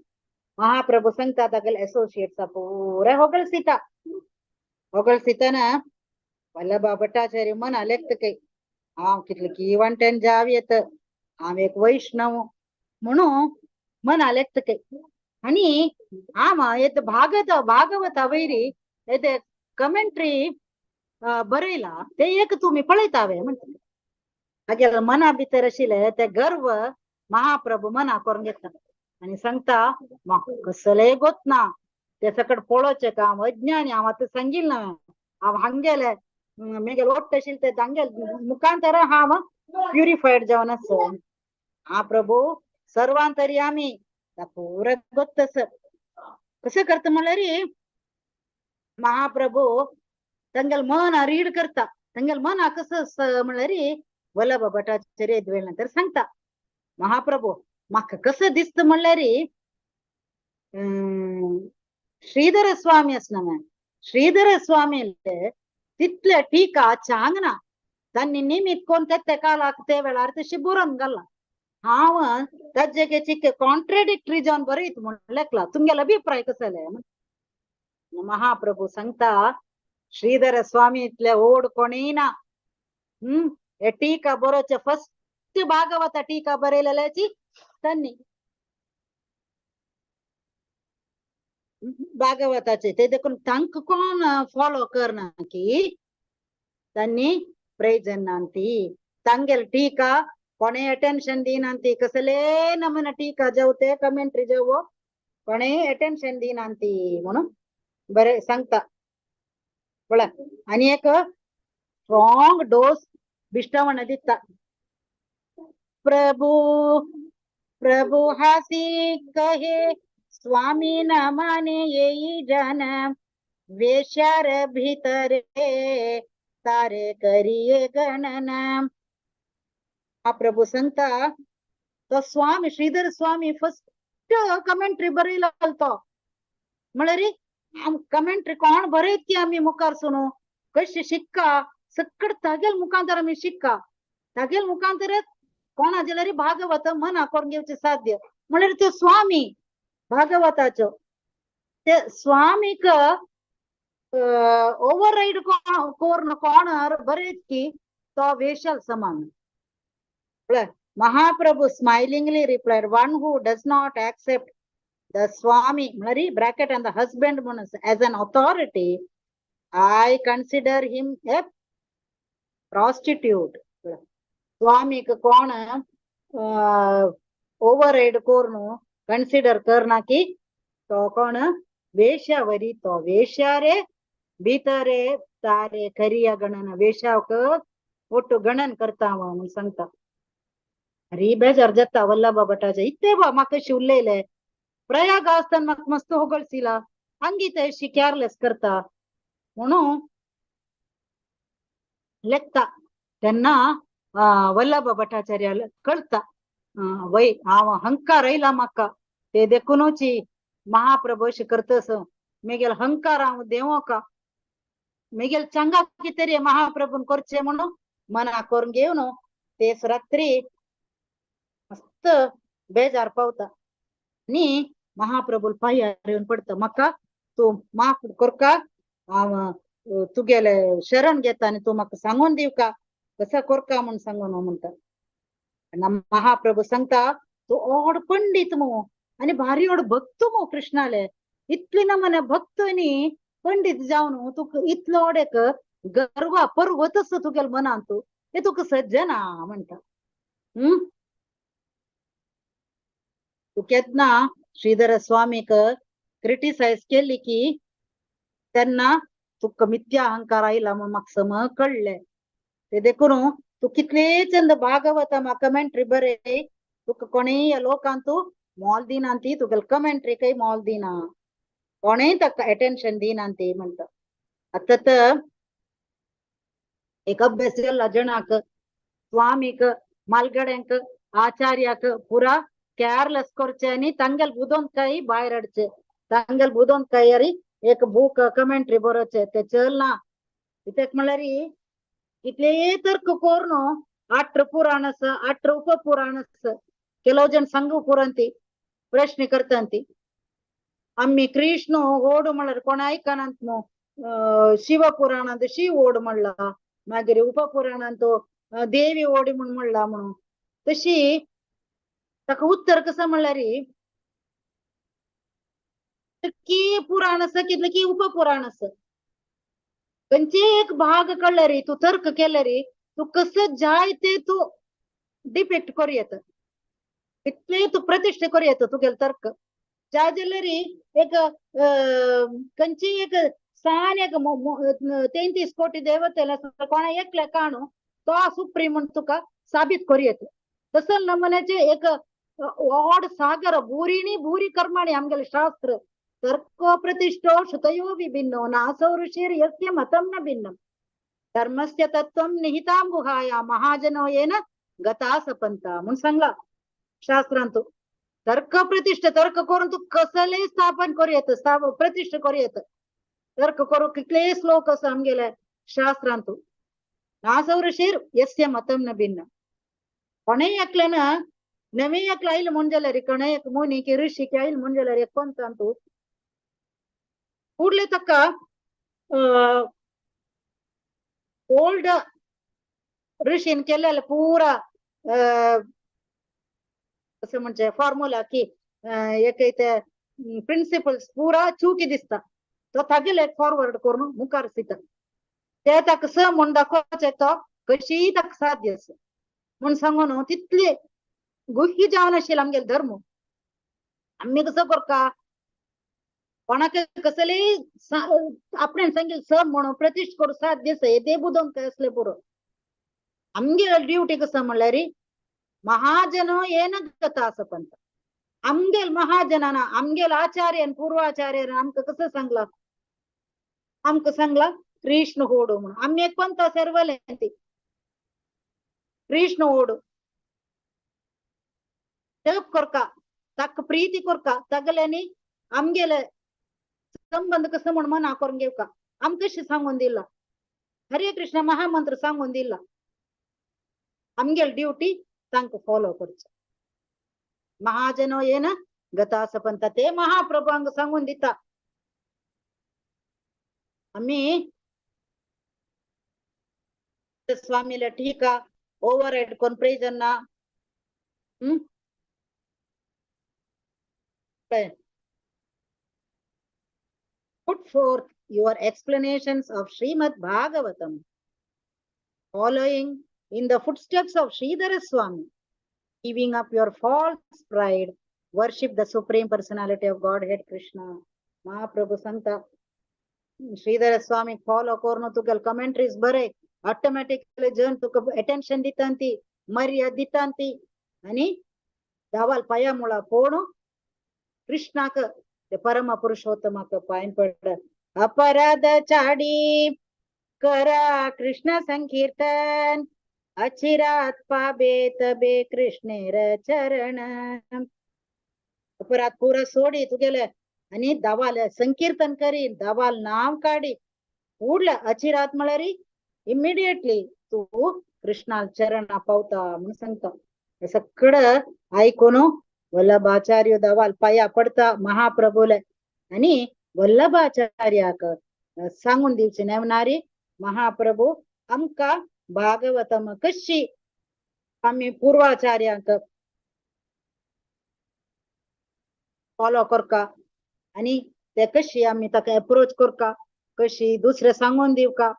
महाप्रभू सांगता. तागेल एसोसिएट्स पुरे होगळसीता होगळसीताना वल्लभा भट्टाचार्य मना लेखता काही हांव कितले की वांट्यान जाव येत हांव एक वैष्णव म्हणून मना लेखता काही. आणि आमा येत भागवत भागवत वैरी येते कमेंट्री बरयला ते एक तुमी पळयतावे म्हणटा. हागेले मना भितर आशिल्ले ते गर्व महाप्रभू मना करून घेता आणि सांगता म्हाका कसलेय गोत ना ते सकट पळोवचें काम अज्ञानी हांव आतां सांगील ना हांव हांगेले मेगेले ओट्ट आशिल्ले ते तांगेले मुखांतर हांव प्युरिफाईड जावन आसा. हा प्रभू सर्वांतरी आमी पुरा गोत आसा. कसं करता म्हणल्यार महाप्रभू तांगेले मन रीड करता. तांगेले मना कसं म्हणल्यार वल्लभ भट्टाचार्य नंतर सांगता महाप्रभू म्हाका कसं दिसता म्हणल्यार श्रीधर स्वामी आसना श्रीधर स्वामी तितले टीका चांगना तांणी निमित्त कोण ते कालाक ते वेळार तशी बरोवन घाला. हांव ताजे चिके कॉन्ट्रेडिक्टरी जावन बरयत म्हण लेखला तुमगेलो अभिप्राय कसले. महाप्रभू सांगता श्रीधर स्वामी इतले ओड कोणीय ना. हे टीका बरोवचे फर्स्ट भागवत टीका बरयलेल्याची तांणी भागवताचे ते देखून तांकां कोण फॉलो करना की तांणी प्रयोजन नांती तांगेले टीका कोणे अटेन्शन दिनांती कसले नमूने टीका जावं ते कमेंट्री जावं कोणे अटेन्शन दिनांती म्हणून बरें सांगता. पळय आनी एक स्ट्रॉंग डोस बिश्टवण दिता. प्रभु प्रभु हासी कहे स्वामी न माने येई जन वेश्यार भीतरे तारे करिये गणन. हा प्रभू सांगता तो स्वामी श्रीधर स्वामी फर्स्ट कमेंट्री बरयला तो म्हळ्यार कमेंट्री कोण बरयत की आमी मुखार सुनू कशी शिक्का सकड तागेल मुखांतर आमी शिक्का तागेल मुखांतर कोणा जाल्यार भागवत मना करून घेवचें साध्य म्हळ्यार त्यो स्वामी भागवताचो ते स्वामीक ओवर रायड कोर्ण कोण बरयत की तो वेशल समान. Mahaprabhu smilingly replied, one who does not accept the Swami, Mari bracket and the husband as an authority, I consider him a prostitute. Swami कोण ओवर राइड कोर्ण कन्सिडर करना की तो कोण वेश्यावरी तो वेश्यारे भितरे तारे करिया गणन वेश्याक ಒಟ್ಟು गणन करता म्हणून सांगता. अरे बेजार जाता वल्लभ भटाचे इत्ते बा म्हाका कशी उलयले प्रयाग आसतना म्हाका मस्त होगळसिला अंगीत अशी केअरलेस करता म्हणून लेखता. तेन्ना वल्लभ भट्टाचार्य कळता वय हांव अहंकार आयला म्हाका ते देखूनच महाप्रभू अशें करतस मेगेल अहंकार हांव देंवोका मेगेल चंगा कितें महाप्रभून करचें म्हणून मना करून घेवन तेच रात्री मस्त बेजार पावता नी महाप्रभूल पांयार येवन पडटा म्हाका तूं माफ करका हांव तुगेले शरण घेता आनी तूं म्हाका सांगून दिवका कसा कोरका म्हूण सांगून म्हणटा. महाप्रभू सांगता तूं ओड पंडीत मू आनी भारी ओड भक्त मू कृष्णाले, इतली नमन भक्त न्ही पंडीत जावन तुका इतलो ओड एक गर्वा पर्वत तुगेले मनांत, ते तुका सज्जना म्हणटा. तूं केन्ना श्रीधर स्वामीक क्रिटिसायज केली की तेन्ना तुका मिथ्या अहंकार आयला म्हूण म्हाका सम कळ्ळें. ते देखून तूं कितले चंद भागवत कमेंट्री बरय, तुका कोणेय लोकांत तूं मोल दिना ती, तुगेले कमेंट्री काही मोल दिना, कोणेय ताका अटेन्शन दिना ती म्हणटा. आतां तर एक अभ्यास केला जणाक, स्वामीक, मालगड्यांक, आचार्याक पुरा केअरलेस करचे आनी तांगेल बुदोन काही भायर हाडचे, तांगेल बुदोन कांय एक बूक कमेंट्री बरोवचे, ते चलना. कित्याक म्हणल्यार कितले तर्क करून 8 पुराण आसा, 8 उपपुराण आसा, ಕೆಲವು ಜನ ಸಂಘ ಪುರಂತಿ ಪ್ರಶ್ನೆ करतांती, आम्ही कृष्ण ओड म्हणल्यार कोण आयकनात न्हू, शिवपुराणांत शिव ओड म्हणला, मागीर उपपुराणांत देवी ओडी म्हूण म्हणला म्हणून. तशी ताका उत्तर कसं म्हणल्यार की पुराण आसा कितले की उपपुराण आसा, खंयचे एक भाग कळ्ळ्यार तूं तर्क केल्यार तूं कसं जाय ते तूं डिपेक्ट करूं येता, इतले तूं प्रतिश्ठा करूं येता तुगेलो तर्क. जाय जाल्यार एक खंयची एक सान एक 33 कोटी देवतेला कोणा एकल्या काणू तो सुप्रीम म्हूण तुका साबीत करूं येता. तसं नमुन्याचे एक व्हड सागर भूरिणी भूरी कर्माणि आमगेले शास्त्र तर्को प्रतिष्ठो श्रुतयो विभिन्नो नासौ ऋषिर् यस्य मतं न भिन्नं धर्मस्य तत्त्वं निहितां गुहाया महाजनो येन गता सपंता म्हूण सांगला शास्त्रांतु. तर्क प्रतिष्ठा तर्क करून तू कसले स्थापन करूं येता, प्रतिष्ठा करूं येता, तर्क करून कितले श्लोक आसा आमगेले शास्त्रांतु. नासौ ऋषिर् यस्य मतं न भिन्नं. कोणेय एकल्यान नवे एकलो आयलो म्हूण जाल्यार कोणेय एक मुनी की ऋषी की आयलो म्हूण जाल्यार एक पंथांतु ಕೂಡ್ಲೆ ತಕ್ಕ ಓಲ್ಡ್ ऋषीन केलेले पूरा कसं म्हणजे फॉर्म्युला की एक ते प्रिन्सिपल्स पूरा चुकी दिसता, तो तागेले फॉरवर्ड करून मुखार दिता, ते ताका स म्हूण दाखोवचें तो कशीय ताका साध्य आसा म्हूण सांगून तितले गुह्य जावन आशिल्लो आमगेलो धर्म. आमी कसो करता कोणाक कसलेय आपणें सांगिल्लें स म्हणून प्रतिश्ठ करूं साध्य आसा, येदे बुदोवन काय आसलें पुरो. आमगेली ड्युटी कसं म्हणल्यार महाजनो येन गता सपंत. आमगेल महाजनान आमगेल आचार्यान पूर्वाचार्यान आमकां कसं सांगला, आमकां सांगला कृष्ण होडू म्हणून. आमी एक पंथ सर्वले ती कृष्ण होडू जप करका, ताका प्रीती करका, तगल्यांनी आमगेले संबंध कसं म्हूण मना करून घेवका. आमकां कशें सांगून दिला, हरे कृष्ण महामंत्र सांगून दिला. आमगेली ड्युटी तांकां फॉलो करचें. महाजनो येन गता सपंत ते महाप्रभू हांगा सांगून दिता. आमी स्वामीला टीका ओवर हेड करून प्रयोजन ना. Put forth your explanations of Srimad Bhagavatam, following in the footsteps of Sridhara Swami, giving up your false pride, worship the Supreme Personality of Godhead Krishna. Mahaprabhu सांगता श्रीधर स्वामी फॉलो करून तुगेले कमेंट्रीज बरे, automatically जन तुका attention दिता ती, मर्याद दिता ती, आनी धावाल पाया मुळा पोणू कृष्णाक परम पुरुषोत्तमाक पांय पड. अपराध चाडी करा कृष्ण संकीर्तन, अचिरात पाबे तबे कृष्णेर चरण. अपराध पुरा सोडी तुगेले आनी धावाल संकीर्तन करी, धावाल नाव काडी उडल्या अचिरात म्हळ्यार इमिडिएटली तू कृष्णा चरण पावता म्हणून सांगता. सगळं ऐकून वल्लभाचार्य धावाल पाया पडता महाप्रभूले आणि वल्लभाचार्याक सांगून दिवचे नेवनारी महाप्रभू आमकां भागवतम कशी आमी पूर्वाचार्यांक फॉलो करका आनी ते कशी आमी ताका एप्रोच करका, कशी दुसरे सांगून दिवका,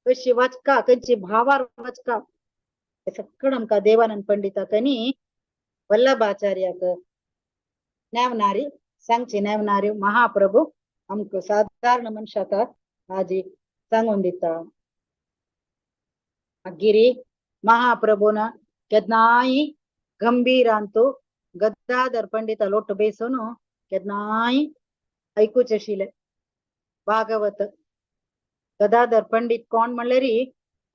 कशी वाचका, खंयची भावार वाचका, हे सगळं आमकां देवानंद पंडिताक आनी वल्लभाचार्याक नेवनारी सांगची नेवनारी महाप्रभू आमकां सादारण मनशाक आजी सांगून दिता. मागीर महाप्रभून केन्नाय गंभीरांतू गदाधर पंडिता लोट बेसून केन्नाय आयकुचें आशिल्लें भागवत. गदाधर पंडित कोण म्हणल्यार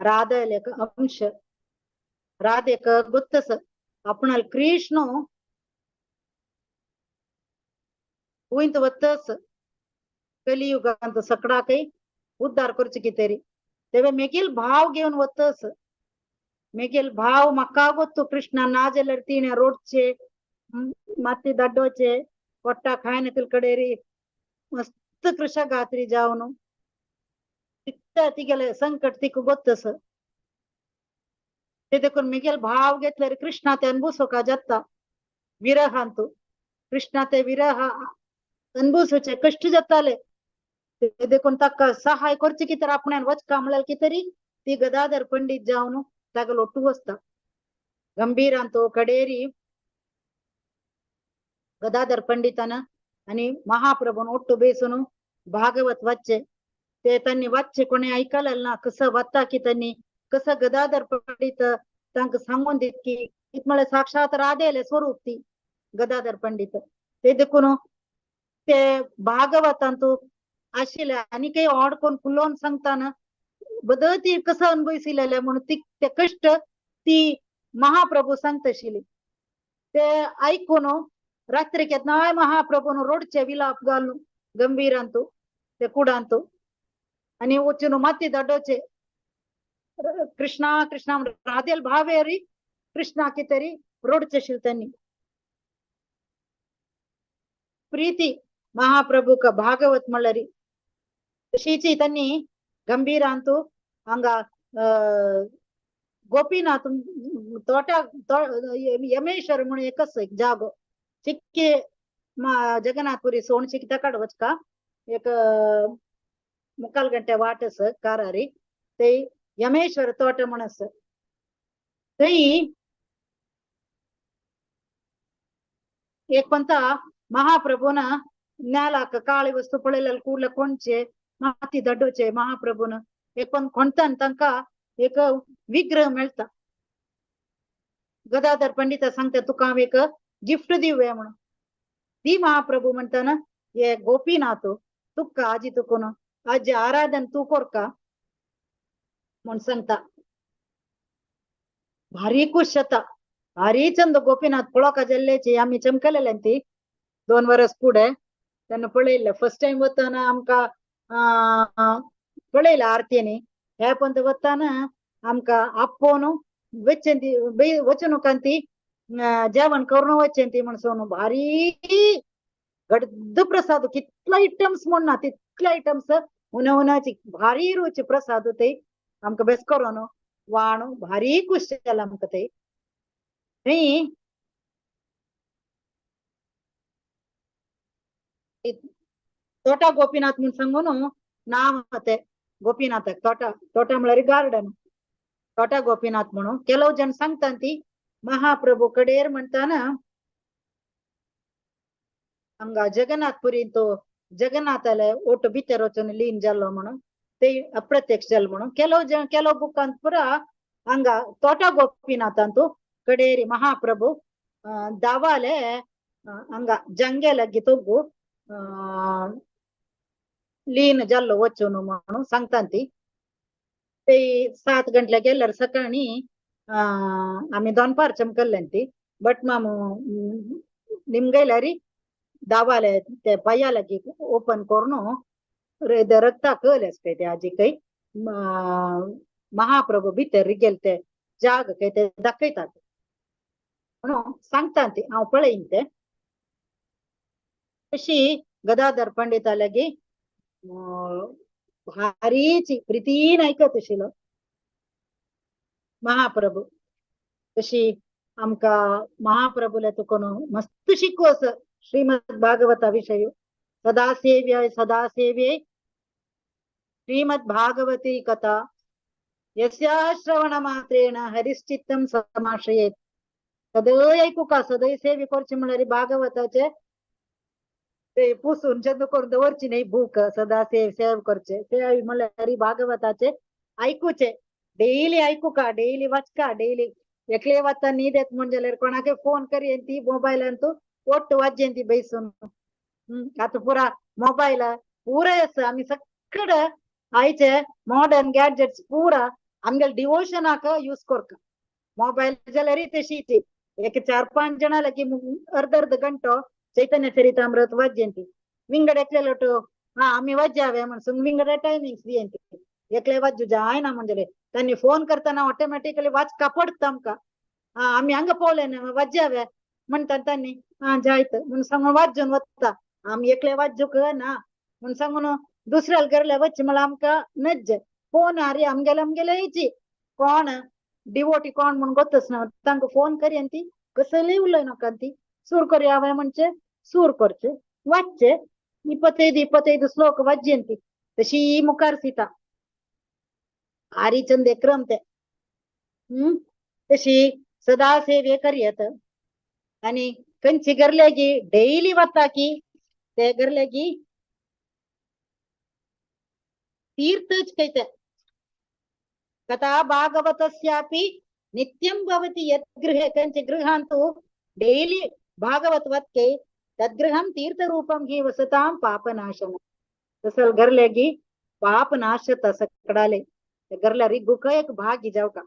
राधेले एक अंश, राधेक गोत्तस आपणाल कृष्ण उंत वत्तस कलियुगांत सकडाकय उद्धार करचे कितेरी तेवे मेगेल भाव घेवन वतस, मेगेल भाव म्हाका गोत्तू कृष्णा ना जाल्यार तिणें रोडचे माती दाड्डोचे पोट्टा खायना तिल कडेरी मस्त कृशा गात्री जावन तितले तिगेले संकट तिका गोत्तस. ते देखून मिगेल भाव घेतल्यार कृष्णा ते अनभुसोका जाता विरहांतू, कृष्णा ते विरह अनभुसोचे कश्ट जाताले. ते देखून ताका सहाय करचे की तर आपण्यान वचका म्हणल्यार कितें ती गदाधर पंडित जावन ताका लोटू वचता. गंभीरांतो कडेरी गदाधर पंडितान आनी महाप्रभून ओट्टू बेसून भागवत वाचचे. ते त्यांनी वाचचे कोणी ऐकलें ना, कसं वाचता की त्यांनी कसं गदाधर पंडित तांकां सांगून दित की इत म्हळ्यार साक्षात राधेले स्वरूप ती गदाधर पंडित. ते देखून ते भागवतांतू आशिल्ले आनी काही ऑड कोण फुलोवन सांगताना बदती कसं अनुभवशिलेले म्हणून ती ते कश्ट ती महाप्रभू सांगता आशिल्ली. ते आयकून रात्री केन्नाय महाप्रभून रोडचे विलाप घालून गंभीरांतू ते कुडांतू आनी वचून माती दाडोचे कृष्णा कृष्णा राधेल भावेरी कृष्णा कितेरी रोडचे आशिल्ले त्यांनी. प्रीती महाप्रभूक भागवत म्हणल्यार तशीची त्यांनी गंभीरांतू हांगा गोपीनाथ तोटा यमेश्वर म्हणून एकच एक जागो चिक्के जगन्नाथपुरी सोण चिकी तकाड वचका एक मुक्काल गंटे वाट आसा कारारी ते यमेश्वर तोट म्हण आसा. थंय एक पंता महाप्रभून नेलाक काळी वस्तू पळयल्यार कुडले कोणचे माती दड्डोचे महाप्रभून एक पण कोणतान तांकां एक विग्रह मेळटा. गदाधर पंडिता सांगता तुका हांव एक गिफ्ट दिवया म्हणून. दी महाप्रभू म्हणटा ना हे गोपीनाथ तुका आजी तुकून आजी आराधन तूं कोरका म्हूण सांगता. भारी खुश जाता, भारी चंद गोपीनाथ पळोवका जाल्ल्याची आमी चमकलेले ती 2 वर्स फुडें तेन्ना पळयल्लें. फर्स्ट टायम वतना आमकां पळयलें आरतींनी. हे पंत वतना आमकां आपोवन वचन ती वचणुकान ती जेवण करून वचन ती म्हणसोन भारी गड्द प्रसाद कितले आयटम्स म्हण ना तितले आयटम्स उन्या उन्याची भारी रुची प्रसाद ते आमकां बेस करून वाण भारी खुश जालें आमकां ते. थंय तोटा गोपीनाथ म्हूण सांगून नांव ते गोपीनाथाक तोटा, तोटा म्हळ्यार गार्डन, तोटा गोपीनाथ म्हणून ಕೆಲವು जण सांगता ती महाप्रभू कडेर म्हणताना हांगा जगन्नाथपुरी तो जगन्नाथाले ओट भितर वचून लीन जालो म्हणून ते अप्रत्यक्ष जालो म्हणून ಕೆಲವು जण ಕೆಲವು बुकांत पुरा हांगा तोटा गोपीनाथांतू कडेरी महाप्रभू दावाले हांगा जंगे लागी तोगू लीन जाल्लो वचून म्हणून सांगता ती. ते 7 गंटले गेल्यार सकाळी आमी दोनपार चमकल्ले ती बट मामू निमगयल्यार दावाले ते पाया लागी ओपन करून रक्ता कल आसता ते आजी खंय महाप्रभू भितर गेले ते जाग खंय ते दाखयतात म्हणून सांगता ती हांव पळयन ते. तशी गदाधर पंडिता लागी भारीची प्रितीन आयकत आशिल्लो. महाप्रभू. तशी आमकां महाप्रभूले तुकून मस्त शिकू असं श्रीमद भागवता विषय. सदा सेव्य सदा सेव्ये श्रीमद भागवती कथा यस्या श्रवण मात्रेण हरिश्चित्तम समाश्रयेत. सदैव ऐकूका सदैव सेवे करची म्हणल्यार भागवताचे ते पुसून चंद करून दवरची न्ही बूक, सदा सेव सेव करचे. सेव म्हणल्यार भागवताचे ऐकूचे, डेली ऐकूका, डेली वाचका, डेली एकले वाचता न्हीद येत म्हण जाल्यार कोणाकय फोन करी ती मोबायलान तूं ಒಟ್ಟು वाज्यंती बैसून. आतां पुरा मोबायल पुराय आसा, आमी सगळे आयचे मॉडर्न गॅजेट्स पुरा आमगेले डिवोशनाक यूज करता. मोबायल जाल्यार तशी एक 4-5 जणां लागीं अर्द अर्द घंटो चैतन्य चरितामृत वाज्यंती. विंगड एकले लोटो हा आमी वाज्यावे म्हण विंगड टायमिंग्स दियंती. एकले वाज्जू जायना म्हणजे तांणी फोन करतना ऑटोमॅटिकली वाचका पडटा आमकां. हा आमी हांगा पावले ना वाज्यावे म्हणटा तांणी, हा जायत म्हूण सांगून वाजून वता. आमी एकले वाजूक ना म्हूण सांगून दुसऱ्याला घरले वच म्हळ्यार आमकां नज्ज. फोन आरे आमगेले आमगेले येयची कोण डिवोटी कोण म्हूण गोतच ना, तांकां फोन करी आनी ती कसलेय उलय नाका, ती सूर करया हांवें म्हणचे सूर करचे वाचचे 25 श्लोक वाज्यंती तशी मुखार सीता आरीचंद क्रम ते. तशी सदा सेवे करयत. आनी खंयची गरलेगी डेली वता की ते गरलेगी तीर्थच कैते. कथा भागवतस्यापि नित्यं भवति यद्गृहे कंच गृहांतु डेली भागवत वत्के तद्गृहं तीर्थरूपं हि वसतां पापनाशन. तसल गरलेगी पाप नाशत सकडाले गरलारी गुक एक भागी जाव का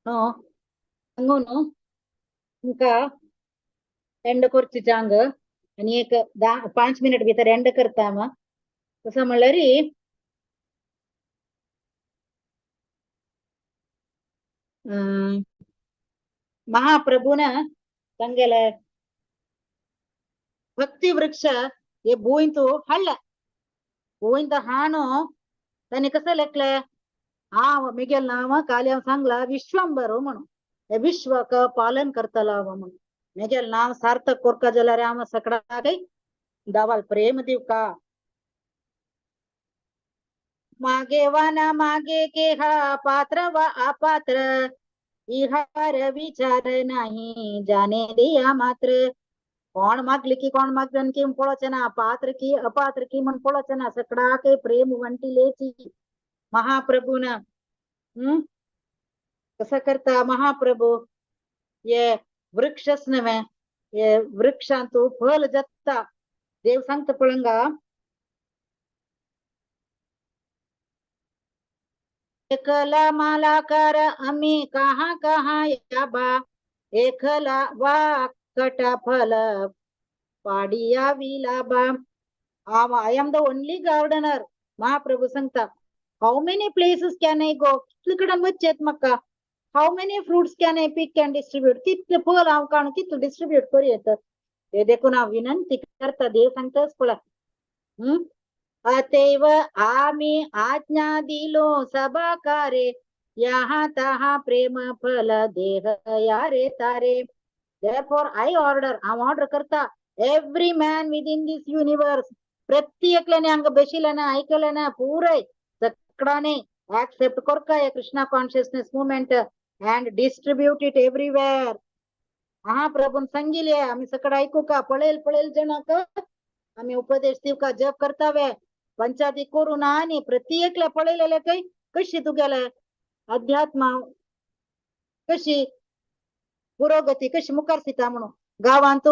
सांगून तुमकां एंड करची चांग आनी एक 5 मिनिट भितर एंड करता हांव. तसं म्हणल्यार महाप्रभून तांगेले भक्ती वृक्ष हे भूंयंत हाडले. भूंयंत हाणू तांणी कसं लेखले, हांव मिगेल नांव काली हांव सांगला विश्वंबर म्हणून, हे विश्वाक पालन करतलो हांव म्हणून. मिगेल नांव सार्थक कोरका जाल्यार हांव सगळ्याकय दावाल प्रेम दिवका. मागे वाना मागे के हा पात्र व अपात्र इहार विचार नाही जाने दिया मात्र. कोण मागली की कोण मागन की पळोवचें ना, पात्र की अपात्र की म्हण पळोवचें ना, सगळ्याकय प्रेम वंटिलेची महाप्रभून. कसं करता महाप्रभू, हे वृक्षच नव्हे, हे वृक्षांतू फल जत्ता. देव सांगता पळंगा, एकला मालाकार आम्ही कहा कहा याबा, एकला वा कटा फल Padia विलाबा. I am the only gardener. Mahaprabhu सांगता, how many places can I go, कितले कडेन वचचें म्हाका, how many fruits can I pick and distribute, कितले फल हांव काडून कितले डिस्ट्रीब्यूट करूं येता. ते देखून हांव विनंती करता. देव सांगताच पळय, अतएव आमी आज्ञा दिलो सभाकारे यहाँ तहा प्रेम फल देह यारे तारे. Therefore I order, हांव ऑर्डर करता every man within this universe, प्रत्येकल्याने हांगा बशिल्ल्याने आयकल्याने पुराय सगळ्यांनी ऍक्सेप्ट करका हे Krishna consciousness movement and distribute it everywhere. महाप्रभून सांगितले आम्ही सगळं ऐकू का, पळेल पळेल जणांक आम्ही उपदेश दिवका, जप करतावे पंचायती करू ना. आणि प्रत्येकला पळयलेले काही कशी तुगेले अध्यात्म कशी पुरोगती कशी मुखार सीता म्हणून. गावांत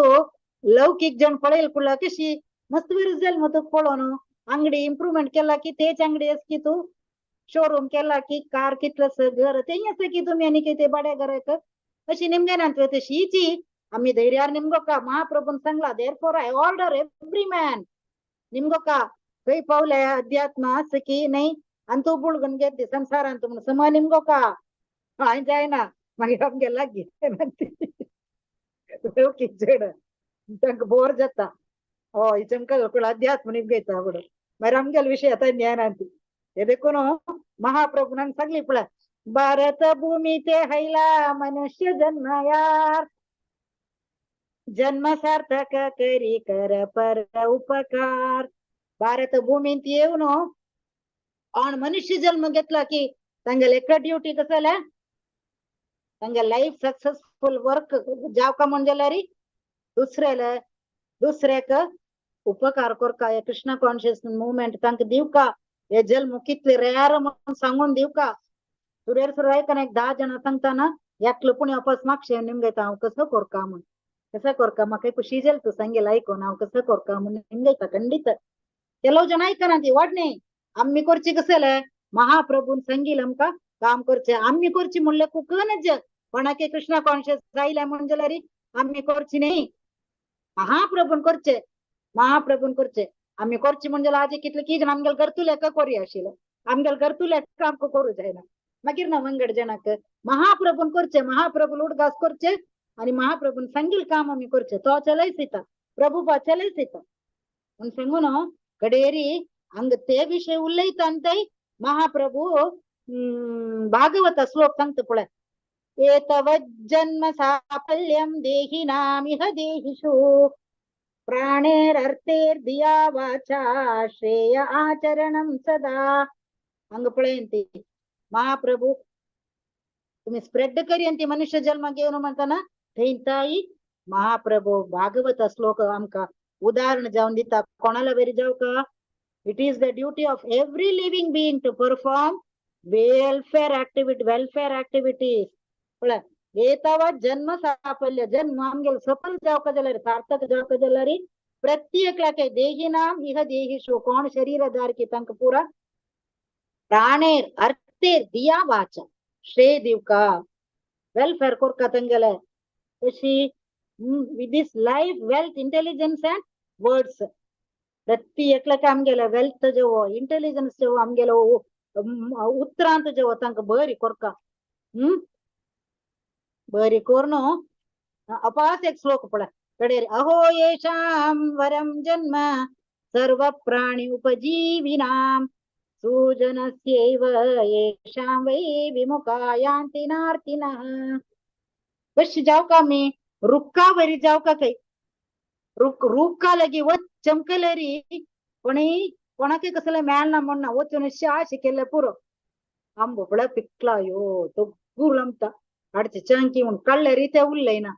लौकिक जण पळयल कुळा कशी मस्त विरुद्ध जाल मग पळोवन अंगडी इम्प्रुव्हमेंट केला की तेच अंगडी अस की तू शोरूम केला की कार कितलंस घर ते असं की तुम्ही आणि ते भाड्या घर अशी निमगे ना तशीची आम्ही धैर्यार निमगोका. महाप्रभून सांगला therefore I order every man निमगोका खंय पावले अध्यात्म असं की नाही आणि तू बुळगून घेते संसारांत म्हणून समा निमगोका हांवें जायना मागीर आमगे लागीं लौकीक जण तांकां बोर जाता. हय चमकां अध्यात्म निमगयता म्हणून मागीर आमगेले विशय आतां ज्ञानांत. हे देखून महाप्रभून सांगली पळय भारत भूमी ते हैला मनुष्य जन्म यार, जन्म सार्थक करी कर पर उपकार. भारत भूमींत येवन आण मनुष्य जन्म घेतला की तांगेले एका ड्युटी कसले तांगे लाईफ सक्सेसफुल वर्क जावका म्हण जाल्यार दुसऱ्याले दुसऱ्याक उपकार करका. हे कृष्ण कॉन्शियस मुवमेंट तांकां दिवका, हे जल्म कितले रेर म्हणून सांगून दिवका. सुरेर सुरू आयकना एक 10 जाणां सांगताना एकलो पुणी वापस मागशें निमगयता हांव कसो करका म्हूण, कसो करका म्हाका खुशी जाली तूं सांगेल आयकून हांव कसो करका म्हूण निमगयता. खंडीत ಕೆಲವು ಜನ आयकना ती वाट न्ही. आमी करची कसले महाप्रभून सांगील आमकां काम करचे, आमी करची म्हणल्यार कुकनच कोणाके कृष्णा कॉन्शियस जायले म्हण जाल्यार आमी करची न्ही, महाप्रभून करचे, महाप्रभून करचे. आमी करची म्हणजे आजी कितले की जण आमगेले करतले का करूया आशिल्लें, आमगेले करतले का आमकां करूं जायना, मागीर ना वंगड जणाक महाप्रभून करचे, महाप्रभू उडगास करचे आनी महाप्रभून सांगील काम आमी करचे. तो चलयता प्रभुपा चलयता म्हूण सांगून कडेरी हांगा ते विशय उलयता आनी ते महाप्रभू भागवत श्लोक सांगता पळय, एतवज्जन्म साफल्यं देहिनामिह देहिषु प्राणेरर्थेर्धिया वाचा श्रेय आचरणं सदा. हांगा पळय महाप्रभू तुम्ही स्प्रेड करी ती मनुष्य जन्म घेवन म्हणताना थंय ताई महाप्रभू भागवत श्लोक आमकां उदाहरण जावन दिता. कोणाला बरी जावं का, it is the duty of every living being to perform welfare activity, welfare activities. पळय एतावत जन्म साफल्य, जन्म आमगेले सफल जावका जाल्यार सार्थक जावका जाल्यार प्रत्येकलाके देहिनाम इह देहिषु कोण शरीरधारकी तांकां पुरा प्राणेर अर्थेर दिया वाचा श्रेय दिवका, वेलफेअर करका तांगेले. कशी with this life wealth intelligence and words. प्रत्येकलाके आमगेले वेल्थ जेवो इंटेलिजन्स जेवो आमगेले उतरांत जेवो तांकां बरी करका. बरी करून अपास एक श्लोक पळय कडेर, अहो येषां वरं जन्म सर्व प्राणि उपजीविनां सुजनस्यैव येषां वै विमुखा यान्ति नार्तिनः. कशी जावका मी रुक्का वरी जावका खंय, रुक्का लागी वच चमकलेरी कोणी कोणाकय कसलें मेळना म्हण ना, वचून शाश केल्लें पुरो आंबो पळय पिकला यो तो गुरलमता हाडचे चांकी म्हूण काडल्यार ते उरलें ना,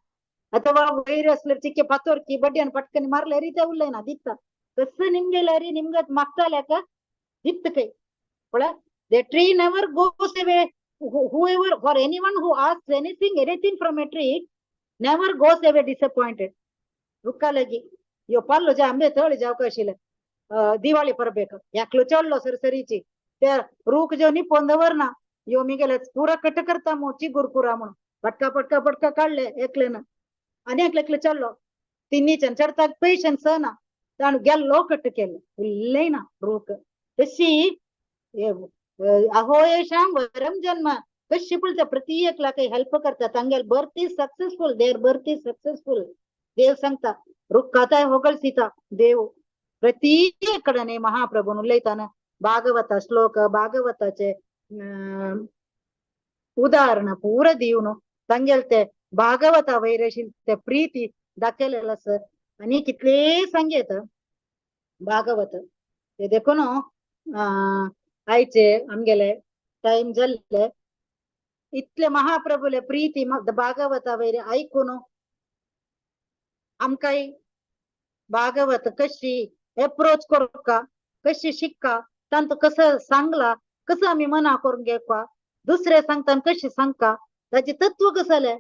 अथवा वयर असल्यार चिक्के पातोरकी बड्यान पटकन मारल्यार ते उरलें ना. दिता कसं निमगेल्यार निमगत मागताल्याक दिತ್ತ खंय पळय. The tree never goes away. Whoever for anyone who asks anything anything from a tree never goes away disappointed. रुक्का लागी यो पाल्लो जे आंबे तळ जावका आशिल्ले दिवाळी परबेक एकलो चडलो सरसरीची ते रूख जो निपोवन दवरना यो मिगेले पुरा कट करता मो चिगूर पुरा म्हणून पटका पटका पटका काडले एकलेन आनी एकले एकले चडलो तिन्हीच्यान चडताक पेशन्स ना ताणें गेल्लो कट केलो उरलें ना रूख. तशी अहो येषां वरं जन्म कशी पळय प्रत्येकला काही हेल्प करता तांगेले birth is successful, their birth is successful. देव सांगता रुक्काताय होगळसीता देव प्रत्येक कडेन महाप्रभून उलयताना भागवत श्लोक भागवताचे उदाहरण पुरा दिवन तांगेले ते भागवता वयर आशिल्ले ते प्रीती दाखयलेले आसा आनी कितले सांगेत भागवत ते देखून आयचे आमगेले टायम जाल्ले इतले महाप्रभूले प्रीती भागवता वयर आयकून आमकांय भागवत कशी एप्रोच करका कशी शिक्का तांतू कसं सांगला कसं आमी मना करून घेवपा दुसरे सांगता कशी सांगका ताचे तत्व कसले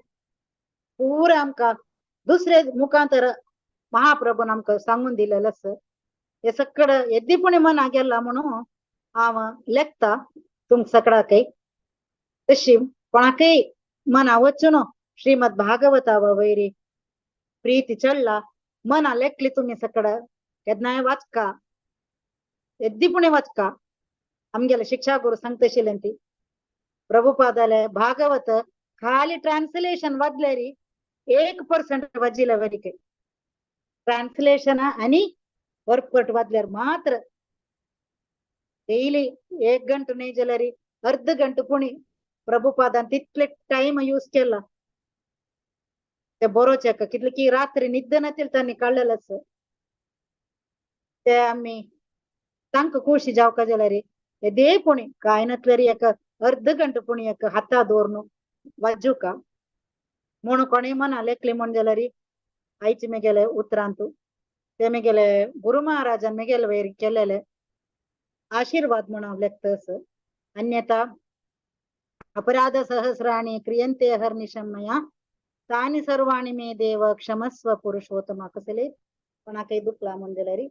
पुरा आमकां दुसरे मुखांतर महाप्रभून आमकां सांगून दिलेलें आसा. हे सगळं येद्दीपणी मना गेला म्हणून हांव लेखता तुमकां सगळ्याकय. तशी कोणाकय मना वचून श्रीमद भागवता वयरी प्रीती चडला मना लेखली तुमी सगळं केन्नाय वाचका येद्दीपणी वाचका. आमगेले शिक्षा गुरू सांगता ती प्रभुपादाले भागवत खाली ट्रान्सलेशन वाचल्यारी 1% वाजिले वरीक ट्रान्सलेशन आनी वर्कआउट वाचल्यार मात्र डेली 1 गंटो न्हय जाल्यार अर्द गंटो पुणी प्रभुपादान तितले टायम यूज केला ते बरोवच्याक, कितले की रात्री निद्दे नातील तांणी काडलेलेच. ते आमी तांकां खुशी जावका जाल्यार येदे पुणी काय नासल्यार एक अर्द गंटो पुणी एक हाता दवरून वाजुका म्हणून कोणें मना लेखली म्हण जाल्यार आयचे मेगेले उतरांतू ते मेगेले गुरु महाराजान मेगेले वयर केलेले आशीर्वाद म्हणून हांव लेखतस. अन्यथा अपराध सहस्राणि क्रियन्ते अहर्निशं मया तानि सर्वाणि मे देव क्षमस्व पुरुषोत्तम. कसले कोणाकय दुखला म्हण जाल्यार